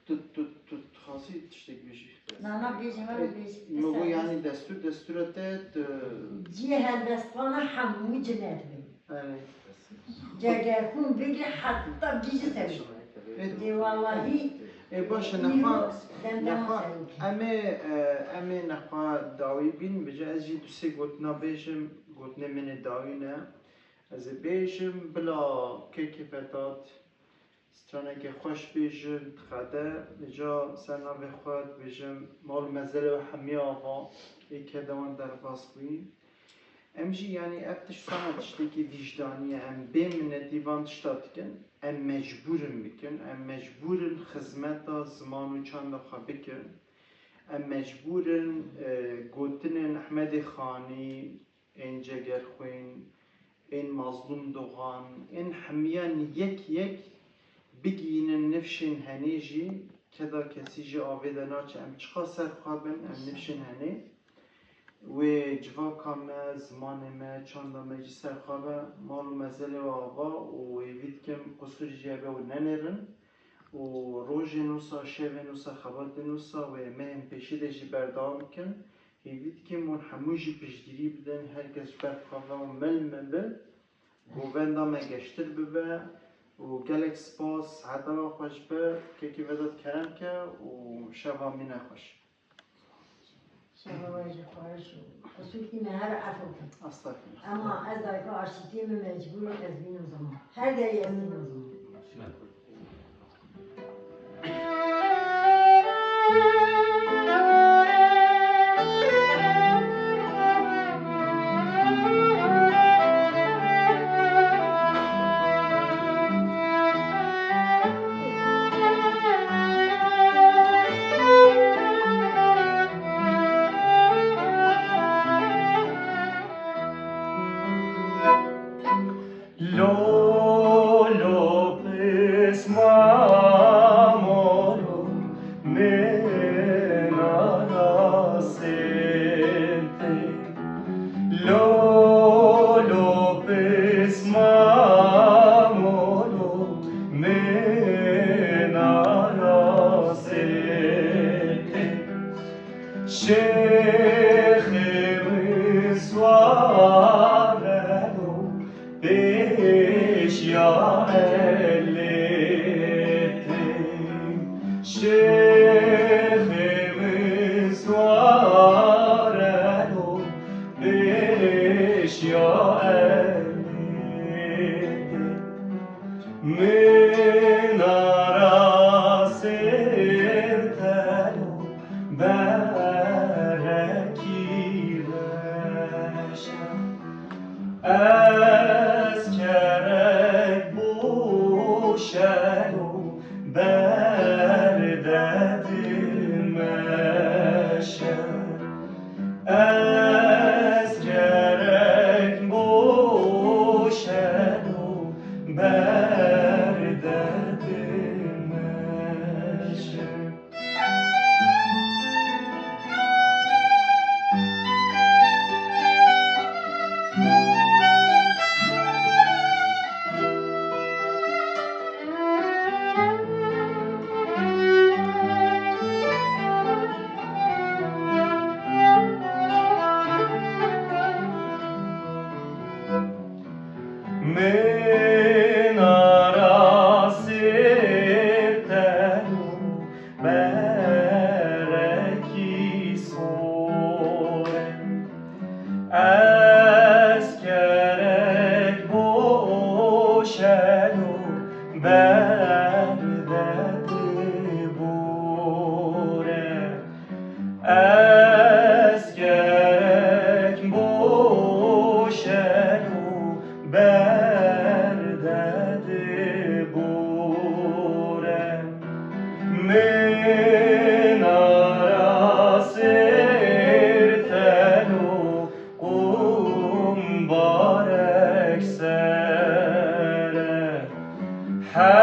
Tu, tu, tu, tu dixwazî tiştek bêjî? Na, na, bêjim, em bêjim. Min got, yanî destûr, destûra te, tu... Cihê helbestxana hemû cinet bin. Erê. Cegerxûn bigre heta bigî ser. Ê, wallahî, ê, baş e, nexwe, nexwe, em ê, e, em ê nexwe dawî bîn, bêje ez jî du sê gotina bêjim, gotinê min ê dawî ne. Ez ê bêjim, bila kekê Vedat, straneke xweş bêjin, diqede, vêca ser navê xwe dibêjim, mal û mezelê we hemiya ava, ê keda wan derbas bûyî. Em jî, yanî, ev tişt sana tiştekî vîjdanî ye, em bê minetî van tişta dikin, em mecbûr in bikin, em mecbûr in xizmeta ziman û çanda xwe bikin, em mecbûr in, e, gotinên Ehmedê Xanî, ên Cegerxwîn, ên Mazlûm Dogan, ên hemiyan yek yek bigihînin nifşên henê jî, keda kesî ji avê de naçe. Em çiqas ser xwe bin, em nifşên henê wê civaka me, zimanê me, çanda me jî ser xwe be, mal û mezelê we ava û hêvî dikim qusûr jî hebe û nenêrin û rojên wisa, şevên wisa, xebatên wisa wê mehên pêşî de jî berdewam bikin. Hêvî dikim hûn hemû jî piştgirî bidin, her kes ji ber xwe ve û mil mil govenda me geştir bibe û gelek spas, saeta we xweş be, kekê Vedat kerem ke û şeva mîne xweş. Şeva we jî xweş û qusûrkî me her efû kin. Estağfirullah. Ema ez dayika aşîtiyê min mecbûr in ez bînim ziman. Her derê ez bînim ziman. Lolo pismamolo mena nasete. Lolo pismamolo mena nasete. Şêxê min swarelo pêşiya elê te. Şêxê min swarelo pêşiya elê te. Min ara sêr telo berekî Her